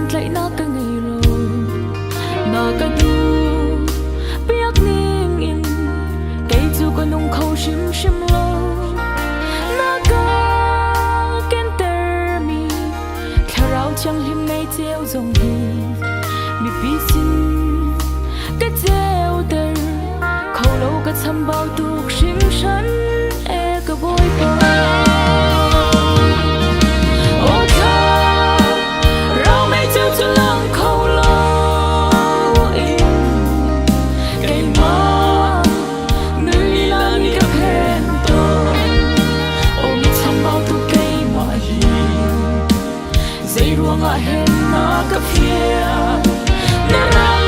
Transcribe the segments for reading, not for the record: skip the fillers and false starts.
santlaihnak ka ngei lo. Na ka duh piak ning in kei cu ka nung kho hrimhrim lo. Na ka kentermi thlarau thianghlim mei ceu zong hi mipi sin ka ceuter kho lo, ka chambau tuk hringhran e ka Bawipa. Aw thlarau mei ceu cu lang kho lo in keimah nun lila nih ka phen tawn. Aw mi chambau tuk keimah hi, zeiruangah hen na ka fial? Na ram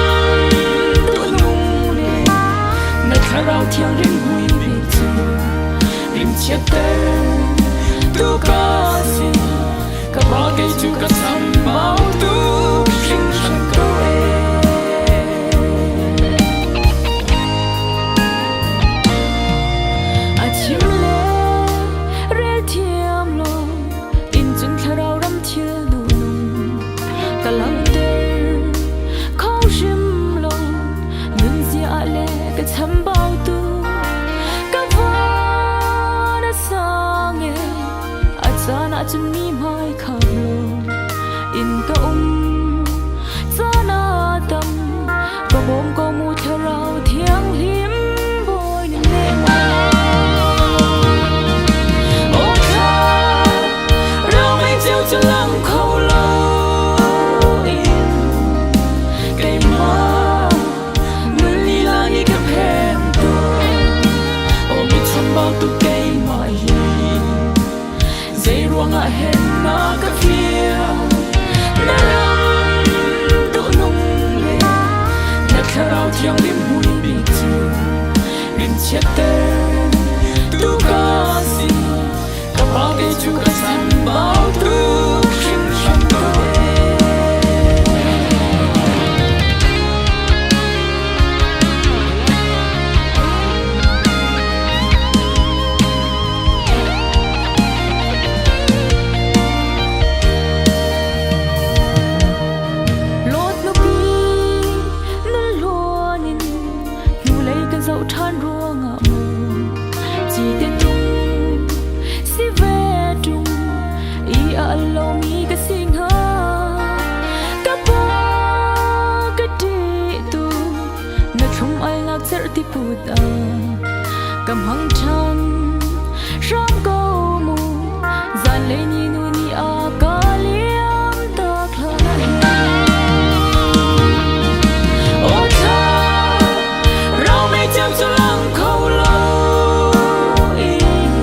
duhnung le na thlarau thiang rimhmui bik cu rimchiatter tu ka si. Ka pa, kei cu ka chambau tuk hringhran ko ee. A chim le rel thiam lo in cun thlarau ram thil duhnung ka langhter kho hrim lo. Nunzia ah le ka chambau tu ka van a sang e. A caan ah cun mi hmai kham lo in ka um caan a tam. Ka bawm ko mu, thlarau thianghlim Bawi na nem. Aw thlarau mei ceu cu lang kho lo in keimah nun lila nih ka phen tawn. Aw mi chambau tuk keimah hi, zeiruangah hen na ka fial? Na ram duhnung le na thlarau thianghlim hmui bik cu rimchiatter tu ka si. Ka pa, kei cu ka chambau tuk hringhran ko ee. Lot nupi nun hluan in hnulei ka zoh ṭhan ruangah maw cite tung si ve ṭung i a al lomi ka si hnga? Ka pa, ka ṭih tu na thlum alnak cerhti put ah ka hmang ṭhan hram ko mu. Zanlei ni nu nih a ka liam tak hlan ah hin. Aw thlarau mei ceu cu lang kho lo in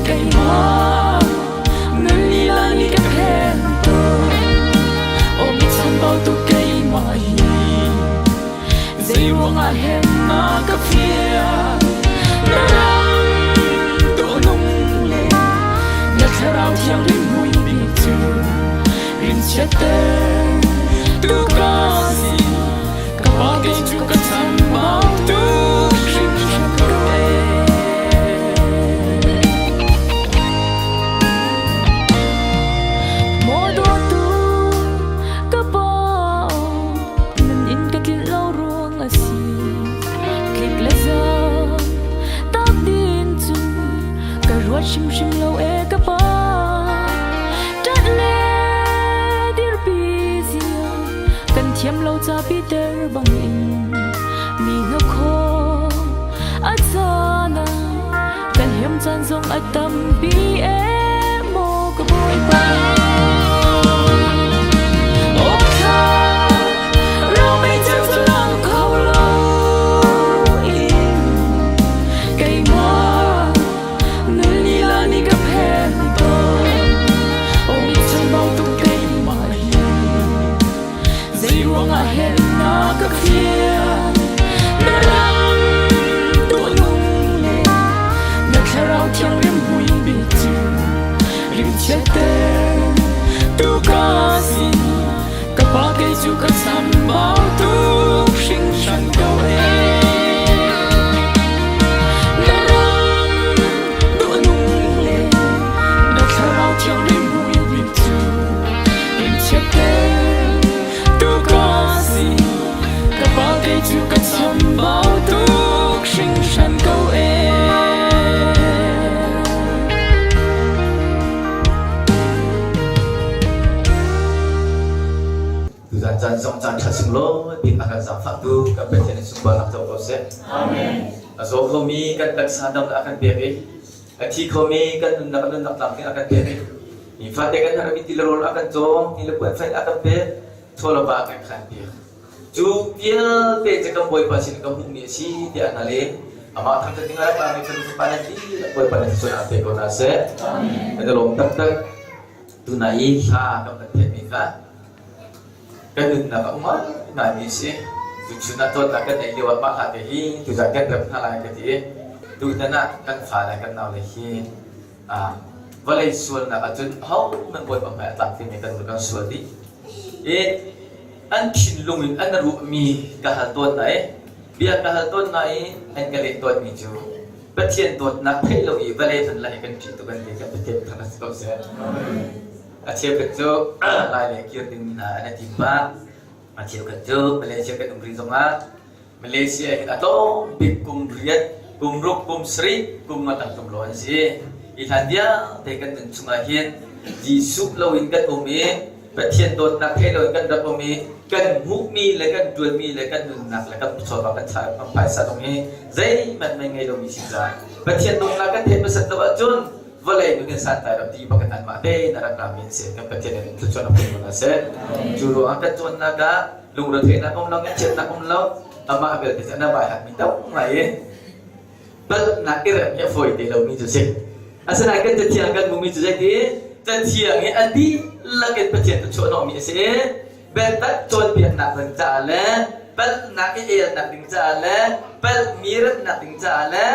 keimah nun lila nih ka phen tawn. Aw mi chambau tuk keimah hi, zeiruangah hen na ka fial? Na ram duhnung le na thlarau thianghlim mui bik cu rimchiatter tu ka si. Ka pa, kei cu ka chambau tuk hringhran ko ee. Maw dawtu ka pa, nun in ka tlinh lo ruang a si. Tlik le zam tak din cun ka ruat hrimhrim lo e ka pa. Ṭat le dirpi zia kan thiam lo ca Peter bang in mi hnakhaw a caan ah kan hem caan zong a tampi e, maw ka Bawipa. Aw thlarau mei ceu cu lang kho lo in keimah nun lila nih ka phen tawn. Aw mi chambau tuk keimah hi, zeiruangah hen na ka fial? Na ram duhnung le na thlarau thianghlim hmui bik cu rimchiatter tu ka si. Ka pa, kei cu ka chambau tuk hringhran ko ee. Na ram duhnung le na thlarau thianghlim hmui bik cu rimchiatter. Tuzan zong caan ṭha sunglawi bik a kan zaangfahtu kan Pathian in sunparnak co ko seh. Amen. A zaw khomi kan taksa damnak a kan pek i a thi khomi kan nunnak a nunnak tlamtling a kan pek i nifate kan herhmi ti le rawl a kan cawm, ti le puan fain a kan pek, chawlawpa a kan khan piak. Cu vialte cu kan Bawipa sin ka hmuhmi a si tiah hna le amah thangṭhat ding a rak rami fanu fapa nan dihlak Bawipa nan sual ah pe ko hna seh. Kan i lawm taktak. Tunai i hla kan van theihmi kha kan nunnak a um ngaimi a si. Tuchun ah dawtnak kan neih lio ah mah hla te hi tuzan kan rem hna lai ka ti i tutan ah kan fa le kan nau le hi vawlei sualnak ahcun ahohmanh Bawipa hmai a tlak timi kan kan sual dih. I an thinlung in an ruahmi ka hal tawn hna i bia ka hal tawn hna i an ka leh tawnmi cu Pathian dawtnak theih lo i vawlei hman lai kan ṭih tuk an ti kan Pathian thang si ko seh. A cheukhat cu lai le kir ding hna an i tim pah. A cheukhat cu Malaysia kan um rih zongah Malaysia hin a tlawm bik kum riat, kum ruk, kum sarih, kum nga tam tum lo an si. Hi hlan vialte kan nun chungah hin Jesuh loin kan um i Pathian dawtnak thei loin kan rak um i kan hmuhmi le kan ṭuanmi le kan nunnak le kan chawva kan kan phaisa zong hi zeihmanh mei ngei lomi si caah Pathian dawtnak kan theih hmasat lo ahcun vawlei nun in santlai lo ti bak in anmah tein a rak rami an si. Kan Pathian in thluachuah pek hna seh. Cu ruangah kan cawnnak ah lungretheihnak um lo, ngaihchiatnak um lo, amah belte cu na vai hatmi tam ngai i palhnak i remh hi a fawi te lomi cu si. Asinain kan cathiang kan hmumi cu zeiti? Cathiang hi a dihlak in Pathian thluachuah hnawhmi a si i biatak cawnpiaknak ding caah le palhnak i elnak ding caah le palhmi remhnak ding caah le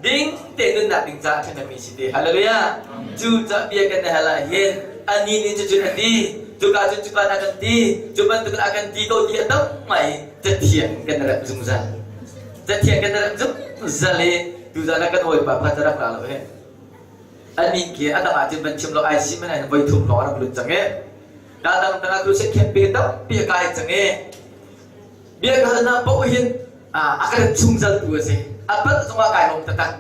ding te nunnak ding caah ṭhahnemmi si te. Hallelujah! Cu cah bia kan i hal ah hin ani nih cucun a ti, cuka cun cuka na kan ti, cu bantuk a kan ti ko ti a tam ngai cathiang kan remh zungzal. Cathiang kan remh zungzal i tuzan ah kan hawipa pakhat a rak ra lo he. Anih khi a dang ah cun van chim lo IC man in voi thum lawng a rak lut cang i ka dang dang ah tu se khen pe tampi a kai cang i Biakalnak paoh hin a kan chungzaltu a si. A palh zongah kai lawm taktak.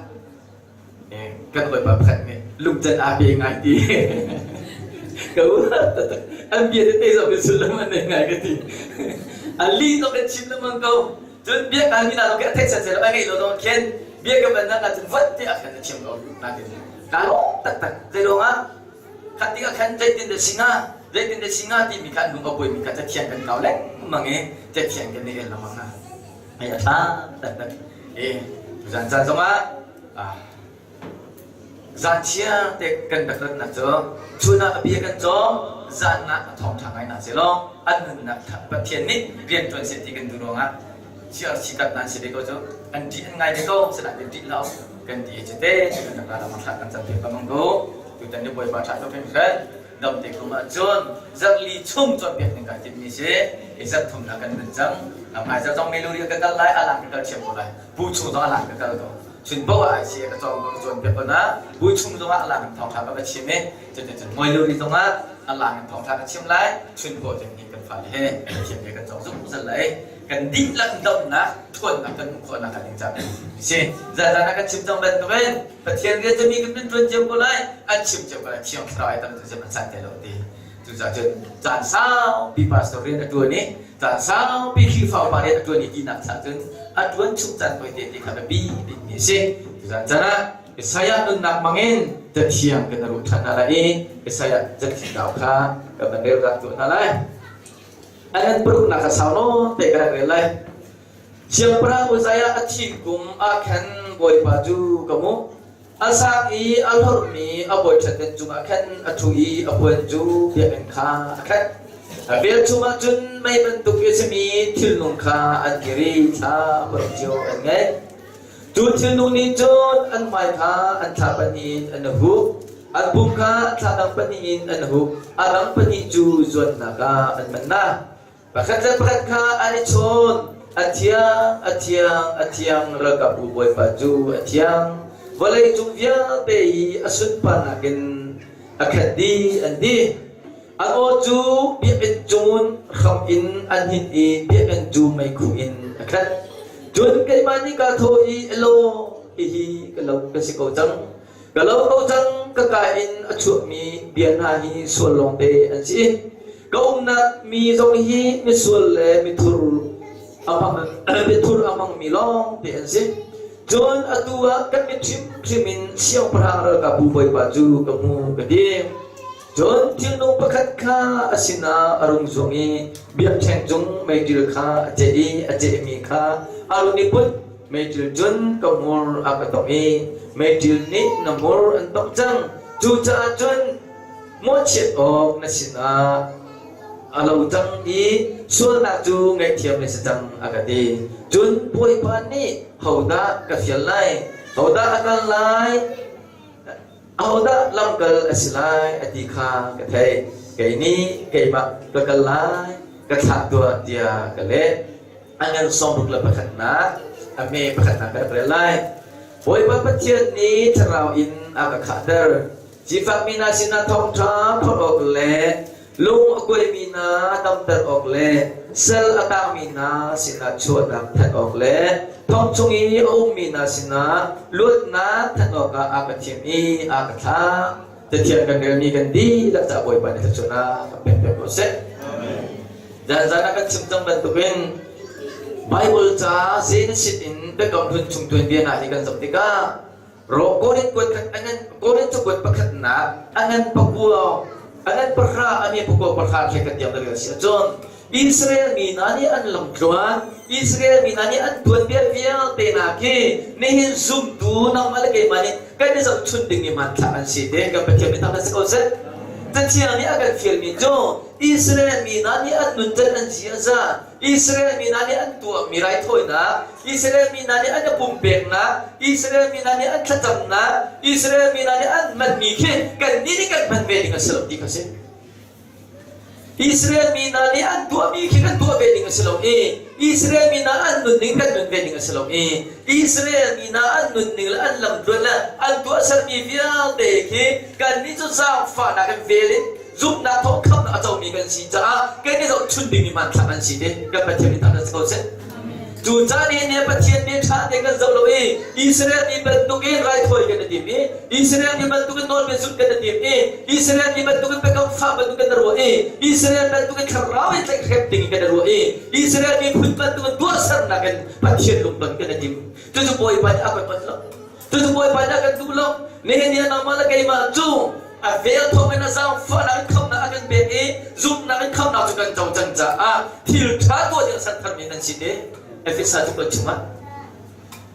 Kan hawipa pakhat nih lungcan aa pe ngai ti. Ka taktak. An bia tete zong in sullam an nei ngai ka ti. A li zong kan chim lengmang ko. Cun biakal mi hna zong khi a theih setsai lo, a ngeih lo zong khin bia ka van nak ahcun vat te ah khan a chim ko. Nakin kaa lawm taktak. Zei ruangah Khat tikah khan zeitin dah si hnga, zeitin dah si hnga timi kha an lung a buaimi kha cathiang kan kau lengmang i cathiang kan i el lengmang hna. Hei a ṭha taktak. E tuzan caan zongah zan chia te kan rak ratnak cu chun ah a bia kan cawm, zan ah a thawngṭha ngai hna selaw an nunnak Pathian nih rian ṭuan seh ti kan duh ruangah CRC kat nan si ve ko cu an ṭih an ngai ve ko sinain ṭih lo kan ti cu te kan rak ra lengmang thla kan cam piak lengmang ko. Tutan ni Bawipa ṭha tuk hringhran damte kum ahcun zarhli chung cawnpiak ding kai timhmi si i zarh thumnak kan nun cang. Hmaizarh zong meluri ka kal lai, alang ka kal thiam ko lai. Bu chung zong alang ka kal ko. Chun bo ah si ka cawng ka cawnpiak ko na. Bu chung zong ah alang in thawngṭha ka va chim i cuticun Muailuri zong ah alang in thawngṭha ka chim lai. Chun bo cun hi kan fale he Pathian bia kan cawng zungzal lai. Kan dihlak damnak ṭhawnnak kan hmuh khawhnak hnga ding caah si. Zan ah kan chim cang bantukin Pathian rian cu mi kan ṭuan cio ko lai, an chim cio ko lai, Thiang Thlarau ai tam tu an san te lo ti. Cucaah cun caan saupi pastor rian a ṭuan i caan saupi Khrihfa upa rian a ṭuan i tinak caah cun a ṭuan chung caan tawi te ti kha biapi bikmi a si. Tuzan caan ah Isaiah nunnak hmangin Cathiang kan ruh ṭhan hna lai i Isaiah cathiang dau kha kan van rel rak tuah hna lai. An an paruknak kha sau nawn te ka rak rel lai. Siangpahrang Uzziah a thih kum ah khan Bawipa cu ka hmuh. A sang i a hlorhmi a bawiṭhutdan cungah khan a ṭhu i a puan cu biakinn kha a khat. A velchum ah cun mei bantuk i a simi thilnung kha an dir i thla paruk cio an ngei. Cu thilnung nih cun an hmai kha an thla pahnih in an huh, an pum kha thla dang pahnih in an huh, a dang pahnih cu zuannak ah an hman hna. Pakhat le pakhat kha an i chawn. A thiang, a thiang, a thiang ralkapbu Bawipa cu a thiang. Vawlei cung vialte i a sunparnak in a khat dih an ti. An aw cu biakinn cungin hram in an hinh i biakinn cu meikhu in a khat. Cun keimah nih kaa thawh i, Elaw, hihi ka lo ka si ko cang. Ka lo ko cang, ka ka in a chuakmi bia hna hi sual lawngte an si. Ka umnak mi zong hi misual le mithur a hmang mithur a hmangmi lawngte an si. Cun atu ah kan mit hrimhrim in siangpahrang ralkapbu bawipa cu ka hmu ka ti. Cun thilnung pakhat kha a sinah a rung zuang i biakṭheng cung meiṭil kha a ceh i a cehmi kha a run i put. Meiṭil cun ka hmur a ka tongh i meiṭil nih na hmur an tongh cang. Cucaah cun mawhchiat awk na sinah a lo cang i sualnak cu ngaihthiam na si cang a ka ti. Cun Bawipa nih hodah ka fial lai? Hodah a kal lai? Ahodah lamkal a si lai a ti kha ka theih. Kei nih keimah ka kal lai, ka thlah tuah tiah ka leh. A ngan sawmruk le pakhatnak, a hme pakhatnak ka rak rel lai. Bawipa Pathian nih thlarau in a ka khahter. Sifakmi hna sinah thawngṭha phorh awk le lung a kuaimi hna damter awk le sal a tangmi hna sinah chuahnak thanh awk le thong chung i a ummi hna sinah luatnak thanh awkah a ka thim i a ka thlah. Cathiang kan relmi kan dihlak caah Bawipa nih thluachuahnak kan pek piak ko seh. Zan ah kan chim cang bantukin Bible ca Genesis in Biakam Hlun chung tuanbia hna hi kan zoh tikah Korin kuat khat a ngan Korin cakuat pakhatnak a ngan pakua a ngan pahra a mi pakua pahra thlei khat tiang na rel si ahcun Israel mi hna nih an lamtluan Israel mi hna nih an tuanbia vialte hna khi nihin zumtu nangmah le keimah nih kan i zohchun dingmi hmanthlak an si te kan Pathian mi thangṭhat si ko seh. Cathiang nih a kan fialmi cu Israel mi hna nih an nuncan an ziaza Israel mi hna nih an tuahmi raithawinak Israel mi hna nih an i pumpeknak, Israel mi hna nih an thlacamnak, Israel mi hna nih an hmanmi khi kannih nih kan hman ve ding a si lo ti kha si. Israel mi hna nih an tuahmi khi kan tuah ve ding a si lo i Israel mi hna an nunning kan nun ve ding a si lo i Israel mi hna an nunning le an lamtluan le an tuahsermi vialte khi kannih cu zaangfahnak in vel in zumhnak thawng khamnak a comi kan si caah kan i zohchun dingmi hmanthlak an si te kan Pathian nih thangṭhat si ko seh. Cu caan i nih Pathian nih ṭha te kan zoh lo i Israel mi bantukin raithawi kan i tim i Israel mi bantukin nawlbia zulh kan i tim i Israel mi bantukin biakam fah bantuk kan i ruah i Israel bantukin thlarau in tlaihhrem ding in kan i ruah i Israel miphun bantukin tuahsernak in Pathian lungton kan i tim. Cucu Bawipa nih a kan onh lo. Cucu Bawipa nih a kan duh lo. Nihin ni ah nangmah le keimah cu a vel thawng in a zaangfahnak in khamhnak a kan pek i zumhnak in khamhnak cu kan co cang caah thil ṭha tuah ding santharmi nan si te. Efesa cu kan chungah.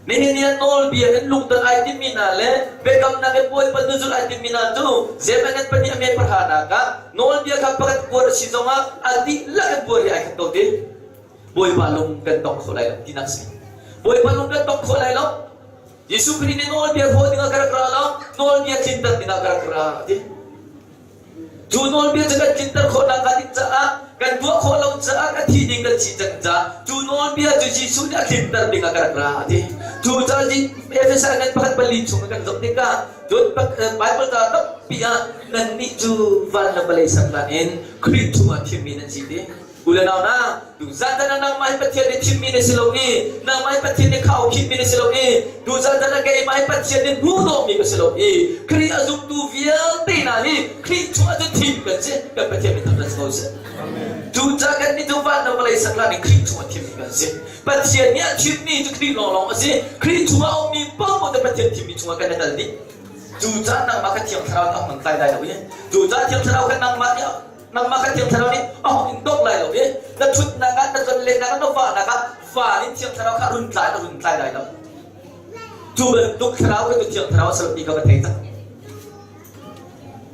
Nihin ni ah nawlbia in lungton ai timmi hna le biakamnak in Bawipa nuzul ai timmi hna cu Zephaniah pahnih a me pahranak ah nawlbia kha pakhat buar a si zongah a dihlak in buar hi ai khat ko ti. Bawipa lung kan tong kho lai lo tinak si. Bawipa lung kan tong kho lai lo. Jesuh Khrih nih nawlbia hlaw dingah ka rak ra lo, nawlbia tlinter dingah ka rak ra a ti. Cu nawlbia cu kan tlinter khawh nakhnga ding caah kan tuah khawh lo caah ka thi ding kan si cang caah cu nawlbia cu Jesuh nih a tlinter dingah ka rak ra a ti. Cu caah Efesa ngan pakhat pali chung kan zoh tikah cun Bible ca tampi ah nannih cu van le vawlei saknak in Khrih chungah thimmi nan si ti. U le nau hna, tuzan tan ah nangmah hi Pathian nih thimmi na si lo i nangmah hi Pathian nih khaukhihmi na si lo i tuzan tan ah keimah hi Pathian nih hnuhdawhmi ka si lo i Khrih a zumtu vialte hna hi Khrih chungah cun thim kan si kan Pathian min thangṭhat si ko seh. Cucaah kannih cu van le vawlei saklan in Khrih chungah thimmi kan si. Pathian nih a thimmi cu Khrih lawnglawng a si. Khrih chungah a ummi paohpaoh cu Pathian thimmi chungah kan i tel dih. Cucaah nangmah kha Thiang Thlarau nih a hman tlai lai lo i cucaah Thiang Thlarau kha nangmah nih nangmah kha Thiang Thlarau nih a hung in dok lai lo i na ṭhutnak ah na tlonlennak ah na vahnak ah van in Thiang Thlarau kha run tlai a run tlai lai lo. Cu bantuk thlarau kha cu Thiang Thlarau a si lo ti kha ka thei cang.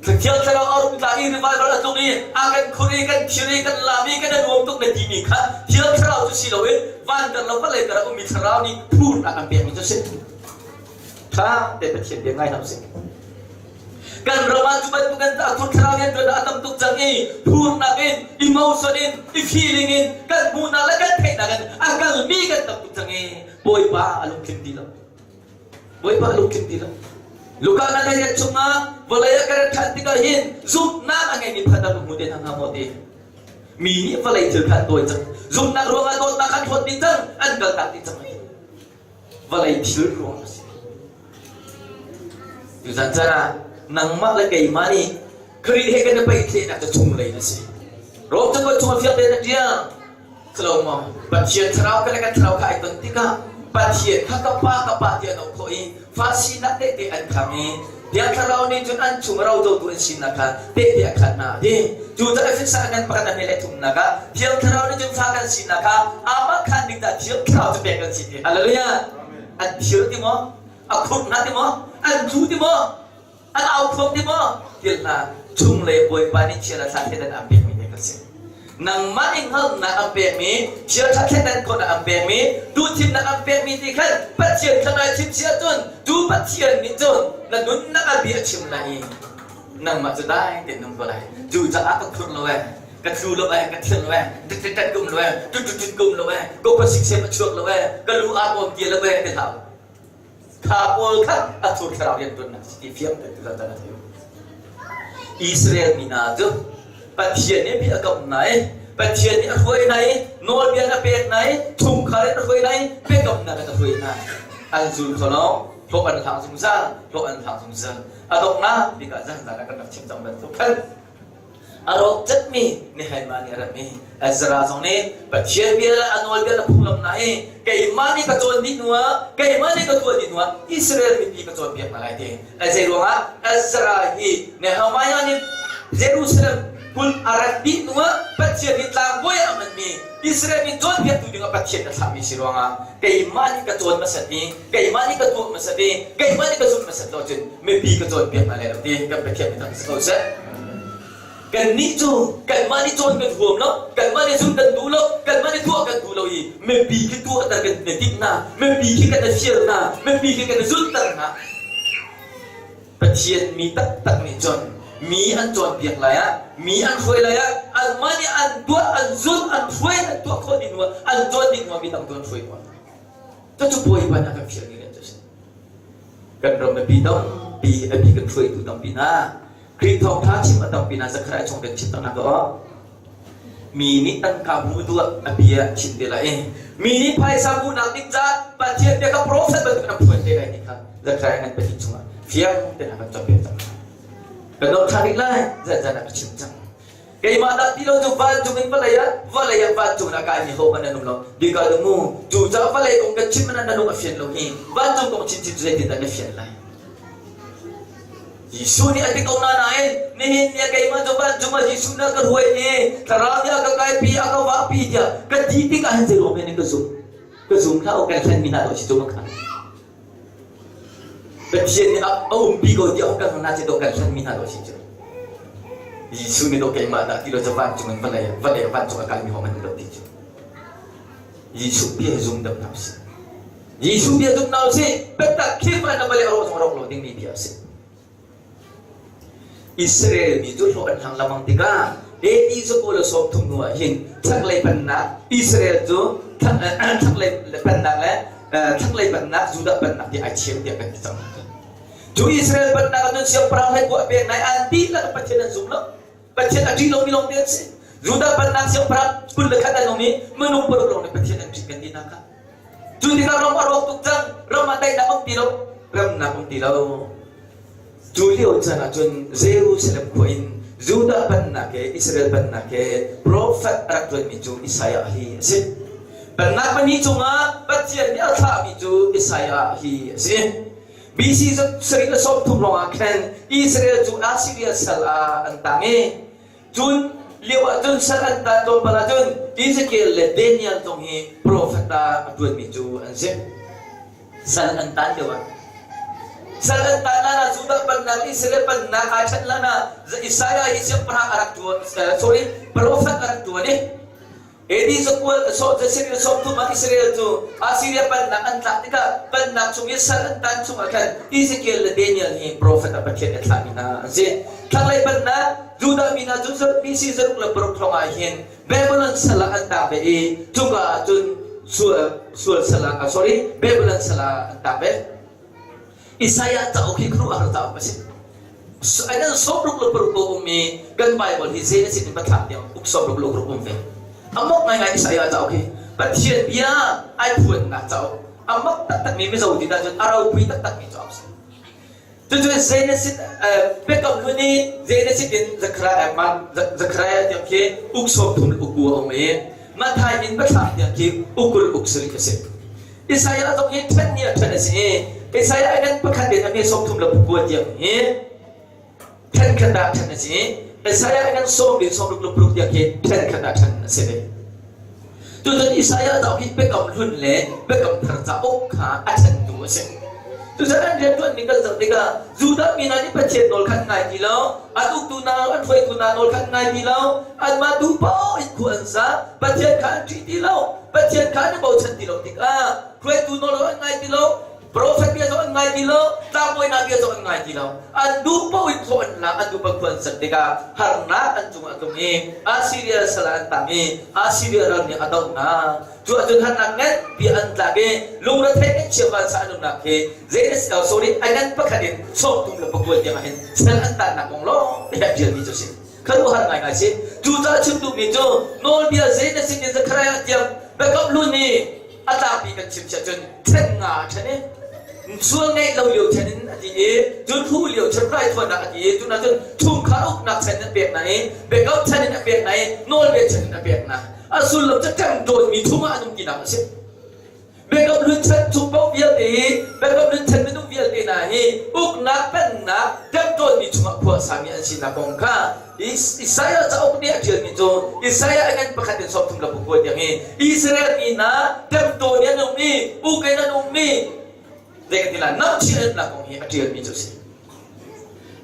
Thiang Thlarau a rung tla i revival a tlung i a kan khur i kan thir i kan lam i kan i nuam tuk na timi kha Thiang Thlarau cu si loin van kar lo vawlei kar a ummi thlarau nih phurnak an pekmi cu a si. Ṭha te Pathian bia ngai hna usih. Kan ram ah cu bantuk in a thur thlarau rianṭuan a tam tuk cang i phurnak in, emotion in, i feeling in kan hmuhnak le kan theihnak in a kalmi kan tam tuk cang i Bawipa a lungtling ti lo. Bawipa a lungtling ti lo. Luka na rian chungah vawlei ah ka rat ṭhan tikah hin zumhnak a ngeimi phan dah ka hmu te hna hnga maw ti. Mi nih vawlei thil kha an dawi cang. Zumhnak ruangah dawtnak an hlawt dih cang, an kaltak dih cang. Vawlei thil ruang a si. Tuzan caan ah nangmah le keimah nih Khrih he kan i peihtlehnak cu chunglei na si. Rom cakuat chung fiang tein a ṭial. Silo maw? Pathian thlarau ka le kan thlarau kha ai ton tikah Pathian kha ka pa ka pa tiah an auh khawh i fa sinak tehte an khang i Thiang Thlarau nih cun an chung rocotu an sinak kha tehte a khan hna a ti. Cucaah Efesa ngan pakhat a hme le thumnak ah Thiang Thlarau nih cun fa kan sinak kha amah khan ding dah Thiang Thlarau cu pek kan si ti. Hallelujah! An thir ti maw? A khurh hna ti maw? An tlu ti maw? An au phuang ti maw? Thil hna chunglei Bawipa nih thial a thla thleidan an pekmi te kan si. Nangmah i hngalhnak an pekmi, thil ṭha thleidan khawhnak an pekmi, duhthimnak an pekmi ti khan Pathian kha nai thim si ahcun tu Pathian nih cun na nunnak ah bia a chim lai i nangmah cu dai tein nung ko lai. Cucaah ka khurh lo ee, ka tlu lo ee, ka thil lo ee, ṭit kum lo ee, ṭut ṭut kum lo ee, ka khuasik sem a chuak lo ee, ka lu aa kawm ti lo ee ti hlah. Kha pawl kha a thur thlarau rianṭuannak si ti fiang tein tuzan a thei. Israel mi hna cu Pathian nih bia a kamh hna i Pathian nih a hruai hna i nawlbia a pek hna i chungkhar in a hruai hna i biakamnak in a hruai hna. An zul kho lo, hlawh an hlang zungzal, hlawh an hlang zungzal. A donghnak bik ah zan zan ah kan rak chim cang bantuk khan A rawk catmi Nehemiah nih a rat i Ezra zong nih Pathian bia le a nawlbia le phunglam hna hi keimah nih ka cawn dih hnuah keimah nih ka tuah dih hnuah Israel mipi ka cawnpiak hna lai ti. Zei ruangah Ezra hi Nehemiah nih Jerusalem kulh a rat dih hnuah Pathian nih tlangbawi ah a hmanmi Israel mi cawnpiaktu dingah Pathian a thlahmi si ruangah keimah nih ka cawn hmasat i keimah nih ka tuah hmasat i keimah nih ka zumh hmasat lo cun mipi ka cawnpiak hna lai lo ti kan Pathian nih si ko seh. Kannih cu kanmah nih cawn kan huam lo, kanmah nih zumh kan duh lo, kanmah nih tuah kan duh lo i mipi khi tuahter kan i timh hna, mipi khi kan i fial hna, mipi khi kan i zulhter hna. Pathian mi taktak nih cun mi an cawnpiak lai ah, mi an hruai lai ah, anmah nih an tuah, an zulh, an hruai, an tuah khawh ding hnuah, an cawn ding hnuah mi dang tu an hruai hna. Cucu Bawipa nih a kan fialmi rian cu a si. Kan ram mipi tampi, a bik in hruaitu tampi hna, Khrih thawngṭha chim a tampi hna Zekhariah chung kan chim taknak aw. Mi nih an ka hmu tu ah a bia chim te lai i mi nih phaisa hmuhnak ding caah Pathian bia kha profet bantuk in an phuan te lai ti kha Zekhariah ngan pahnih chungah fiang tein a kan cawnpiak cang. Kan dawt ṭhan rih lai, zan zan ah ka chim cang. Keimah dah ti lo cu vancung in vawlei ah vawlei ah vancung in a kaimi hohmanh an um lo. Bika lu mu, cucaah vawlei kong kan chim hmanh ah na lung a fian lo hi vancung kong chinchin cu zeitindah na fian lai? Jesuh nih a ti ko na nain nihin ni ah keimah cu vancung ah Jesuh nih a ka hruai i thlarau nih a ka kaipi a ka vahpi tiah ka ti tikah hin zeiruang hen in ka zumh? Ka zum hlah u kan hlenmi hna dawh si cu makha. Pathian nih a umpi ko tiah kan hna cu kan hlanmi hna lo si cu. Jesuh nih keimah dah ti lo cu vancung in vawlei vawlei vancung a kaimi hom an lo ti cu. Jesuh bia zum dam hna usih. Jesuh bia zum hna usih. Biatak Khrihfa na vawlei a rawh zong a rawk lo dingmi bia a si. Israel mi cu hlawh an hlang lengmang tikah AD zabu le 30 hnu ah hin chaklei pennak Israel cu chaklei pennak le thlanglei pennak Judah pennak ti ai cheu tiah kan ti cang. Cu Israel pennak ah cun siangpahrang hlei kuah pek nai an dihlak Pathian an zum lo. Pathian a ṭih lomi lawng te an si. Judah pennak siangpahrang 21 an um i minung paruk lawng nih Pathian an ṭih kan ti hna kha. Cu tikah ram a rawk tuk cang, ram ah daihnak um ti lo, remnak um ti lo. Cu lio caan ah cun Jerusalem khua in Judah pennak he Israel pennak he profet a rak ṭuanmi cu Isaiah hi a si. Pennak pahnih cungah Pathian nih a thlahmi cu Isaiah hi a si. BC 730 lawngah khan Israel cu Assyria sal ah an tang i Cun lio ah cun sal an tan tlawmpal ah cun Ezekiel le Daniel zong hi profet ah a ṭuanmi cu an si. Sal an tan lio ah. Sal an tan lan ah Judah pennak, Israel pennak aa ṭhen lan ah Isaiah hi siangpahrang a rak ṭuan, sorry, profet a rak ṭuan i AD zakual Syria 30 ah Israel cu Assyria pennak an tlak tikah pennak chung i sal an tan chungah khan Ezekiel le Daniel hi profet a Pathian a thlahmi hna an si. Thlanglei pennak Judah mi hna cu BC 606 thong ah hin Babylon sal ah an tang ve i cuka ah cun sual sual sal ah sorry Babylon sal ah an tang ve. Isaiah cauk hi khuaruahhar cauk a si. An 66 ko ummi kan Bible hi zei a si ti pathlak tiang uk 66 um ve. A mok ngaingai Isaiah cauk hi Pathian bia ai phuannak cauk a mak taktakmi mizo ti cun a ropui taktakmi cauk a si. Cucu Genesis biakam hlun i Genesis in Zechariah Zechariah tiang khi uk 30 le uk a um i Matthai in Biathlam tiang khi uk 20 uk sarih a si. Isaiah zong hi ṭhen ni ah ṭhen a si i Isaiah in pakhat in a mi 30 le pakua tiang hi ṭhenkhat ah ṭhen a si i Isaiah in sawm in 60 le paruk tiang khi ṭhenkhat ah ṭhen a si ve. Tucun Isaiah cauk hi Biakam Hlun le Biakam Thar cauk kha a ṭhentu a si. Tucun an rianṭuanning kan zoh tikah Judah mi hna nih Pathian nawl kha an ngai ti lo, an uktu hna, an hruaitu hna nawl kha an ngai ti lo, anmah duh paoh in khua an sa, Pathian kha an ṭih ti lo, Pathian kha an i bochan ti lo tikah hruaitu nawl an ngai ti lo, Profet bia zong an ngai ti lo, tlangbawi hna bia zong an ngai ti lo. An duh paoh in thaw an lak, an duh paoh khua an sak tikah harnak an cungah a tlung i Assiria sal ah an tang i Assiria ral nih a doh hna. Cu ahcun harnak nganpi an tlak i lungrethei ngaihchia vansa an umnak khi zei sorry a ngan pakhat in 30 le pakua tiang ah hin sal an tannak kong lawng te a ṭialmi cu a si. Khuaruahhar ngaingai si. Cucaah chim duhmi cu nawlbia zei na sin in Zekhariah tiang biakam hlun i a tlangpi kan chim siah cun ṭhen nga a ṭhen i sual ngeih lo lio ṭhen in a ti i cun hru lio ṭhen raithawinak a ti i tunah cun chungkhar uknak ṭhen in a pek hna i biakam ṭhen in a pek hna i nawlbia ṭhen in a pek hna. A sullam cu ṭemṭawnmi chungah an um tinak a si. Biakam hlun chan chung paoh vialte hi biakam hlun chan minung vialte hna hi uknak pennak ṭemṭawnmi chungah khua a sami an sinak kong kha Isaiah cauk nih a ṭialmi cu Isaiah a ngan pakhat in 30 le pakua tiang hi Israel mi hna ṭemṭawn in an um i uk in an um i zei kan ti lai namchih an umnak kong hi a ṭialmi cu a si.